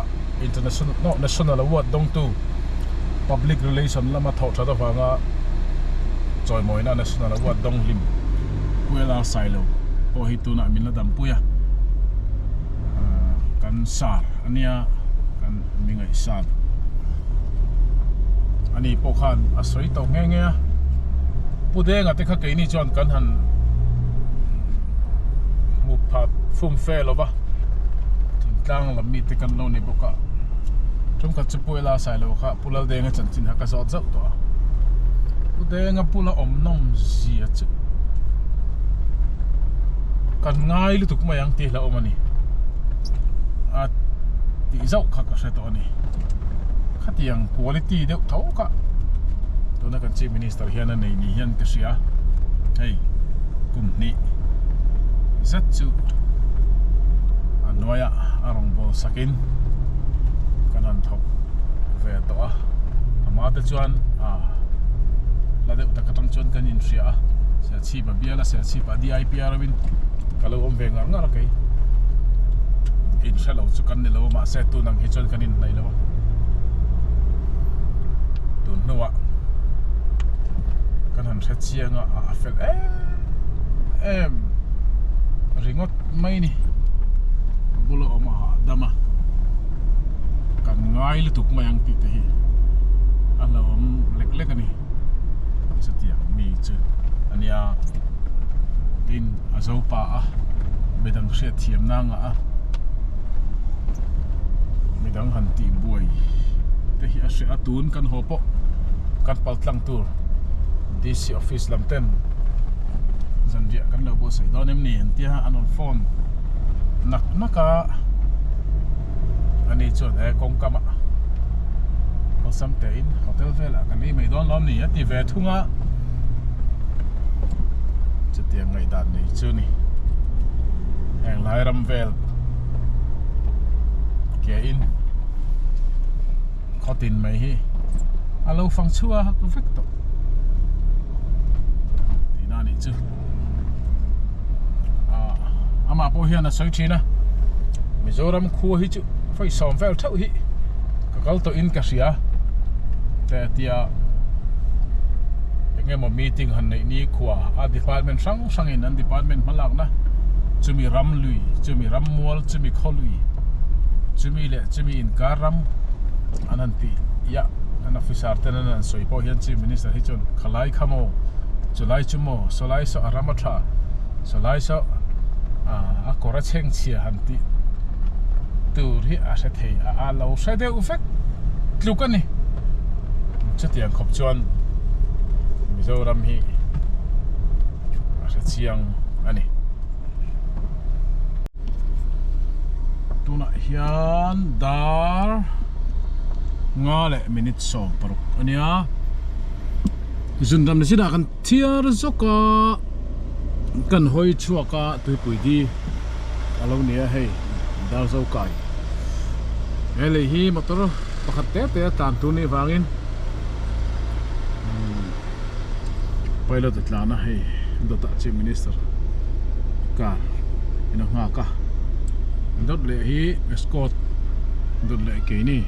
International no National Award dawngtu Public Relation lama thawh that avanga chawimawina National Award dawng hlim Pu LR Sailo pawh hi tunah min la dampui a kan sar ania kan mi ngaihsan ani pawh khan a sawi tawh nghe nghe a Pu Denga te kha keini chuan kan han hmu pha fum fe lo va thingtlang lam mite kan lo ni bawk a thenkhat chu Pu Ela Sailo kha Pu Laldenga chanchin kha ka zawt zauh tawh a Pu Denga bula awm nawm zia chu kan ngai lutuk mai ang tih hlauhawm a ni a tih zauh kha ka hre tawh a ni khatiang quality deuh tho kha tuna kan chief minister hian a nei ni hian ka hria hei kum hnih zet chu a hnuaiah a rawn bawl sakin kan han thawk ve tawh a amah te chuan ah la deuh tak atang chuan kan inhria a Serchhip a bial a Serchhip ah DIPR in ka lo awm ve ngar ngar a kei inhre lo chu kan ni lo a mahse tun ang hi chuan kan inhnaih lo a tun hnuah kan han hre chiang a a fel em em ringawt mai ni a bula awm a hahdam a kan ngai lutuk mai ang tih te hi a lo awm lek lek a ni chutiang mi chu a nia tin a zo pa a midang hriat thiam na ngah a midang han tih buai te hi a hreh a tun kan haw pawh kan pal tlang tur DC office lam ten zanriah kan lo buatsaih dawn em ni an tia an rawn phone nak nak a ani chuan he kawngkam ah awlsam teh in hotel velah kan ei mai dawn lawm ni a ti ve thung a chutiang ngaihdan nei chu ni heng lai ram vel ke in khawtin mai hi a lo fang chhuak vek tawh tihna a nih chu ah amah pawh hian a sawi thin a Mizoram khua hi chu vawi sawm vel theuh hi ka kal tawh in ka hria te a tia eng emaw meeting han neih ni khua a department hrang hrang in an department hma lakna chumi ram lui chumi ram mual chumi khaw lui chumi leh chumi inkar ram an han tih iah an officer ten an han sawi pawh hian chief minister hi chuan khalai kha maw chulai chu maw sawlai saw a ram a tha sawlai saw ah a kawr a chheng chhia han tih tur hi a hre thei a a lo hre deuh vek tluk a ni chutiang khawp chuan Mizoram hi a hre chiang a ni. Tunah hian dar nga leh minute 16 a nia. Zunram zinah kan thiar zawk a, kan hawi chhuak a tuipui di a lo ni a hei dar zo kai. He lei hi motor pakhat te te a tlan tur nih vangin pilot a tlan a hei dawtah chief minister car in a nghak a dawt leh hi escort dawt leh keini.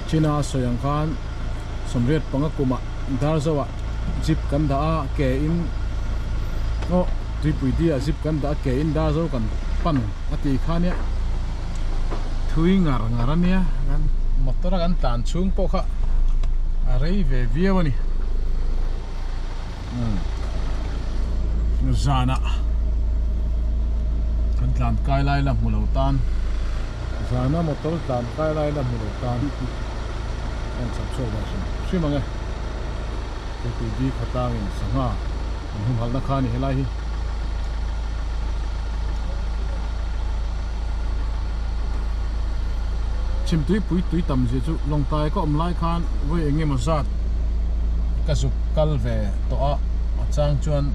China a sawi ang khan 85 kumah Darzoah jeep kan dah a ke in aw tuipui diah jeep kan dah a ke in Darzo kan pan a tih kha nia thui ngar ngar a nia kan motor a kan tlan chhung pawh kha a rei ve viau a ni zanah kan tlan kai lai la hmu lo tan zana motor tlan kai lai la hmu lo tan kan chhak chhuak dan hrim hrim ang e tuipui bik khatangin sangha an humhalhna kha a ni helai hi. Chhimtui pui tui tam zia chu Lawngtai ka awm lai khan vawi eng emaw zat ka zuk kal ve tawh a, a chang chuan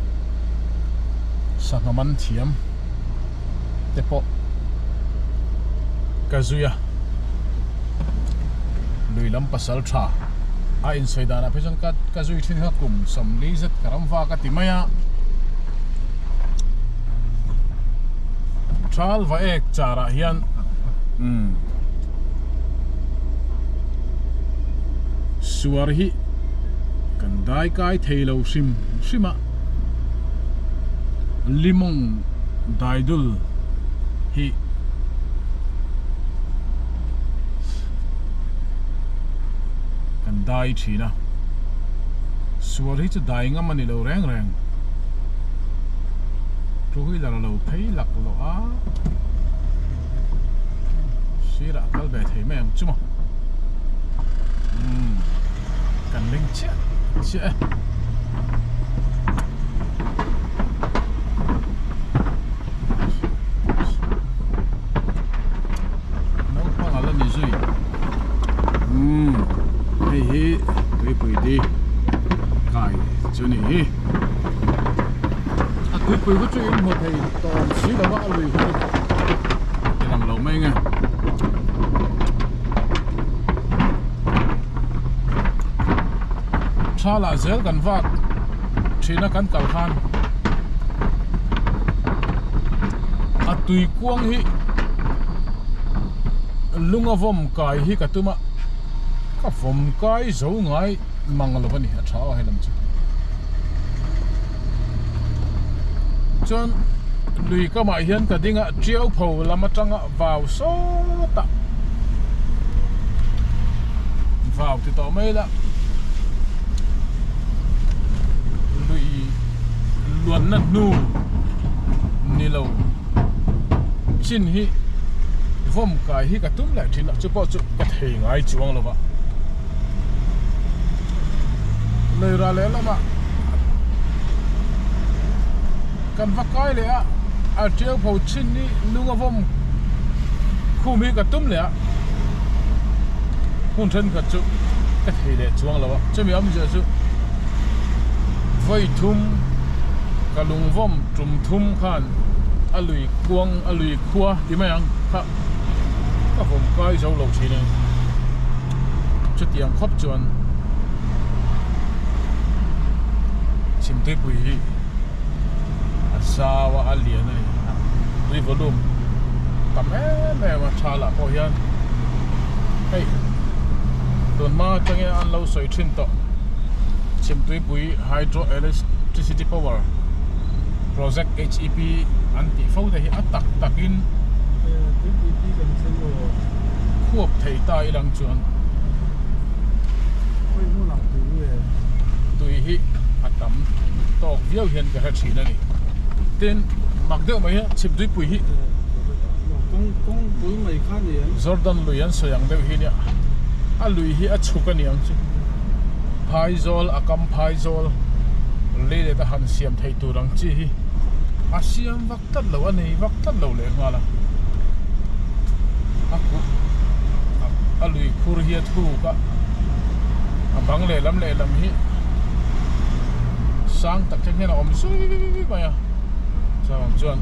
sangha man thiam te pawh ka zui a, lui lam pasal tha a insawi danah phei chuan ka ka zui thin kha kum 40 zet ka ram vak a ti mai a, Thal va ek char ah hian umm suar hi kan dai kai thei lo hrim hrim a limawng daidul hi kan dai thin a suar hi chu dai ngam a ni lo reng reng. Two wheeler a lo phei lak loh a sirah a kal ve thei mai ang chu maw umm kan ling chiah chiah e. Naupang a la ni zui umm hei hi tuipui di kai chu ni hi. A tuipui khu chu in hmu thei tawm si lo va a lui khu chu ti lang lo mai nge. Tha lah zel kan vak thina kan kal khan a tui kuang hi lunga vawm kai hi ka tum a ka vawm kai zo ngai mang lo a ni a tha aw helam chu chuan lui kamah hian ka ding a tiau pho lam atanga vau sawt a vau ti tawh mai la lui luanna hnu ni lo chin hi vawm kai hi ka tum leh thin a chu pawh chu ka thei ngai chuang lo va. Leira leh lamah kan va kai leh a a tiau pho chin hi lung a vawm khum hi ka tum leh a hmun thenkhat chu ka thei leh chuang lo a chumi awmzia chu vawi thum ka lung vawm tum thum khan a lui kuang a lui khua ti mai ang kha ka vawm kai zo lo thin a chutiang khawp chuan chhimtuipui hi a zau a a lian a ni tui volume tam em em a tha lah pawh hian hei tun hma atangin an lo sawi thin tawh chhimtuipui hydro electricity power project H E P an tih fo te hi a tak takin khuap thei ta ilang chuan tui hi a tam tawk viau hian ka hre thin a ni. Tin, mak deuh mai hi chhip tuipui hi Jordan lui an sawi ang deuh hi nia a lui hi a chhuk a ni ang chu Phaizawl a kam Phaizawl. Leilet a han siam theih tur ang chi hi a siam vak tlat lo a nei vak tlat lo leh nghal a a kut a lui khur hi a thuk a a bang lehlam lehlam hi sang tak te hian a awm zui mai a chuan chuan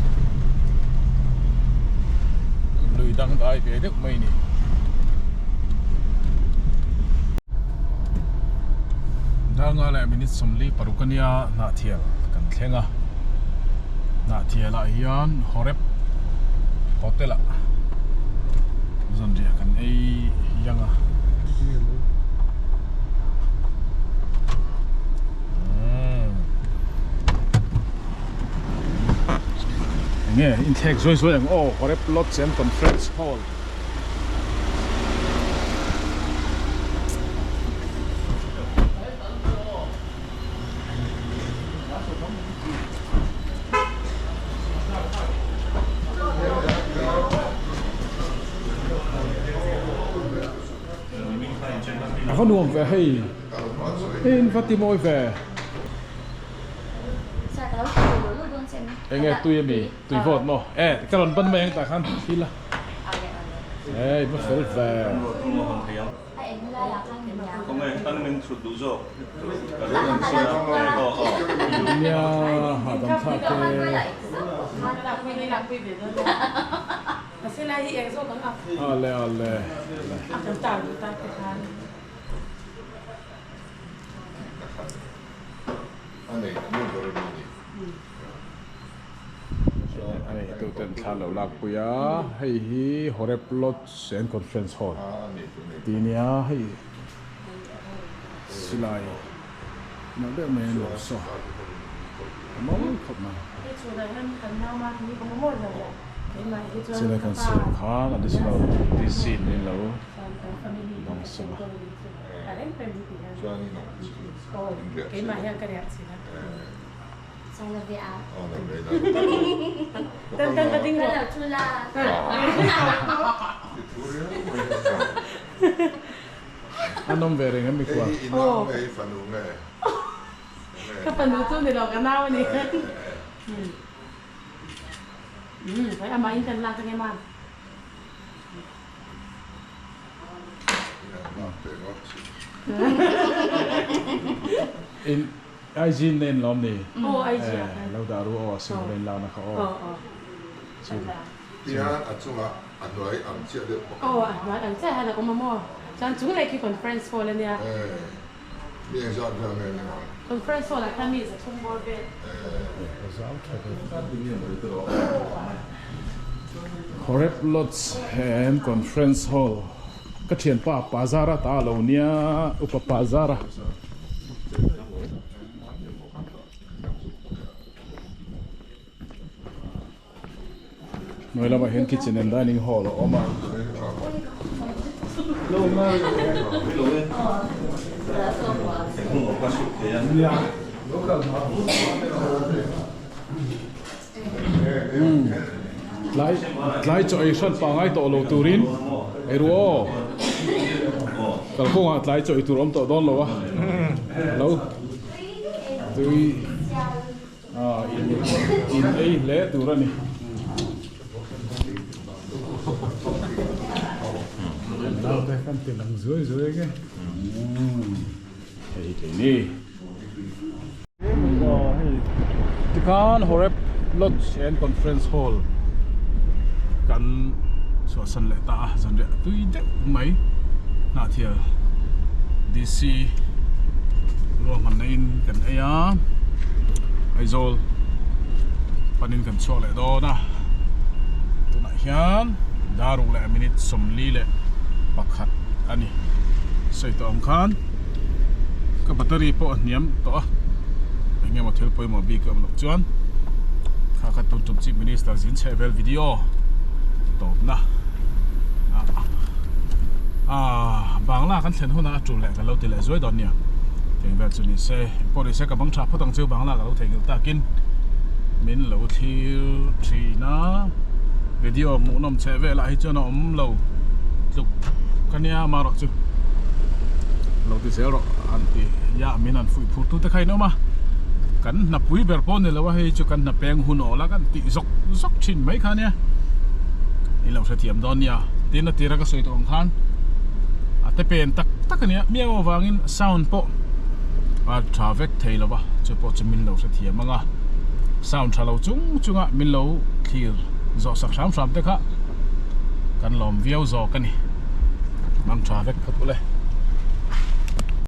lui dang dai ve deuh mai a ni. Darnga leh minute 46 a nia Hnahthial kan thleng a Hnahthial ah hian Horeb hotel ah zanriah kan ei yang a enge inthlek zuai zuai ang aw Horeb Lodge and Conference Hall. A va nuam ve hei, hei in va ti mawi ve. Enge tui ami? Tui vawt maw? E ka rawn ban mai ang tah khan thil a. Ei va fel ve. Nia hahdam thlak te. Ale ale. A nei tu ten thla lo lak pui a hei hi Horeb Lodge and Conference Hall tih a nia hei silai nalh deuh mai a ni awm saw a mawi khawp mai silai kan siam khan additional DC in lo dawng sawm a. An awm ve reng em mikua? Ka fanu chu ni lo ka nau a ni. Amah in kan lak ange ma. In IG nen lawm ni? Aw IG ah khan. Lo dah ru aw a sim rain lakna kha aw. Aw aw. Chu. Tihian a chungah a hnuai ang chiah deuh bawk. Aw a hnuai ang chiah hian a awm a maw? Chuan chung leh khi conference hall a nia. Eh mi engzat vel nge ni ang? Conference hall ah khan mi zathum bawr vel. Eh. Zau tha ve. Horeb Lodge and Conference Hall ka thianpa Pazara ta a lo nia upa Pazara. Hnuai lamah hian kitchen and dining hall a awm a. Tlai tlai chaw ei hran pangai tawh lo turin ei ru aw. Kalkawngah tlai chaw ei tur awm tawh dawn lo a. Lo tui ah in in ei hle tur a ni. Naute kan ti lang zuai zuai ang e. Hei hi ni. Tikhan Horeb Lodge and Conference Hall kan chhuahsan leh ta a zanriah tui deuh mai Hnahthial DC ruahmanna in kan ei a Aizawl panin kan chhuak leh dawn a tunah hian daruk leh minute 41 a ni sawi tawh ang khan. Ka battery pawh a hniam tawh a, eng emaw thil pawimawh bik a awm loh chuan kha kha tun tum Chief Minister zin chheh vel video tawpna ah Bangla kan thlen hunah a tul leh ka lo ti leh zuai dawn nia tiang vel chu ni se pawh ni se ka bang tha phawt ang chu Bangla ka lo theihnghilh takin min lo thlir thin a video hmuhnawm chheh velah hi chuan a awm lo tluk ka nia amaherawh chu. Lo ti zel rawh an ti ya min an fuih phur tu te kha in awm a. Kan hna pui ber pawh ni lo a, hei chu kan hna peng hun awl a kan tih zawk zawk thin mai kha nia. In lo hrethiam dawn nia. Tin a tira ka sawi tawh ang khan a te pen tak tak a nia. Miau avangin sound pawh a tha vek thei lo va, chu pawh chu min lo hrethiam ang a. Sound tha lo chung chunga min lo thlir zawh sak hram hram te kha kan lawm viau zawk a ni. Mang tha vek phawt ule.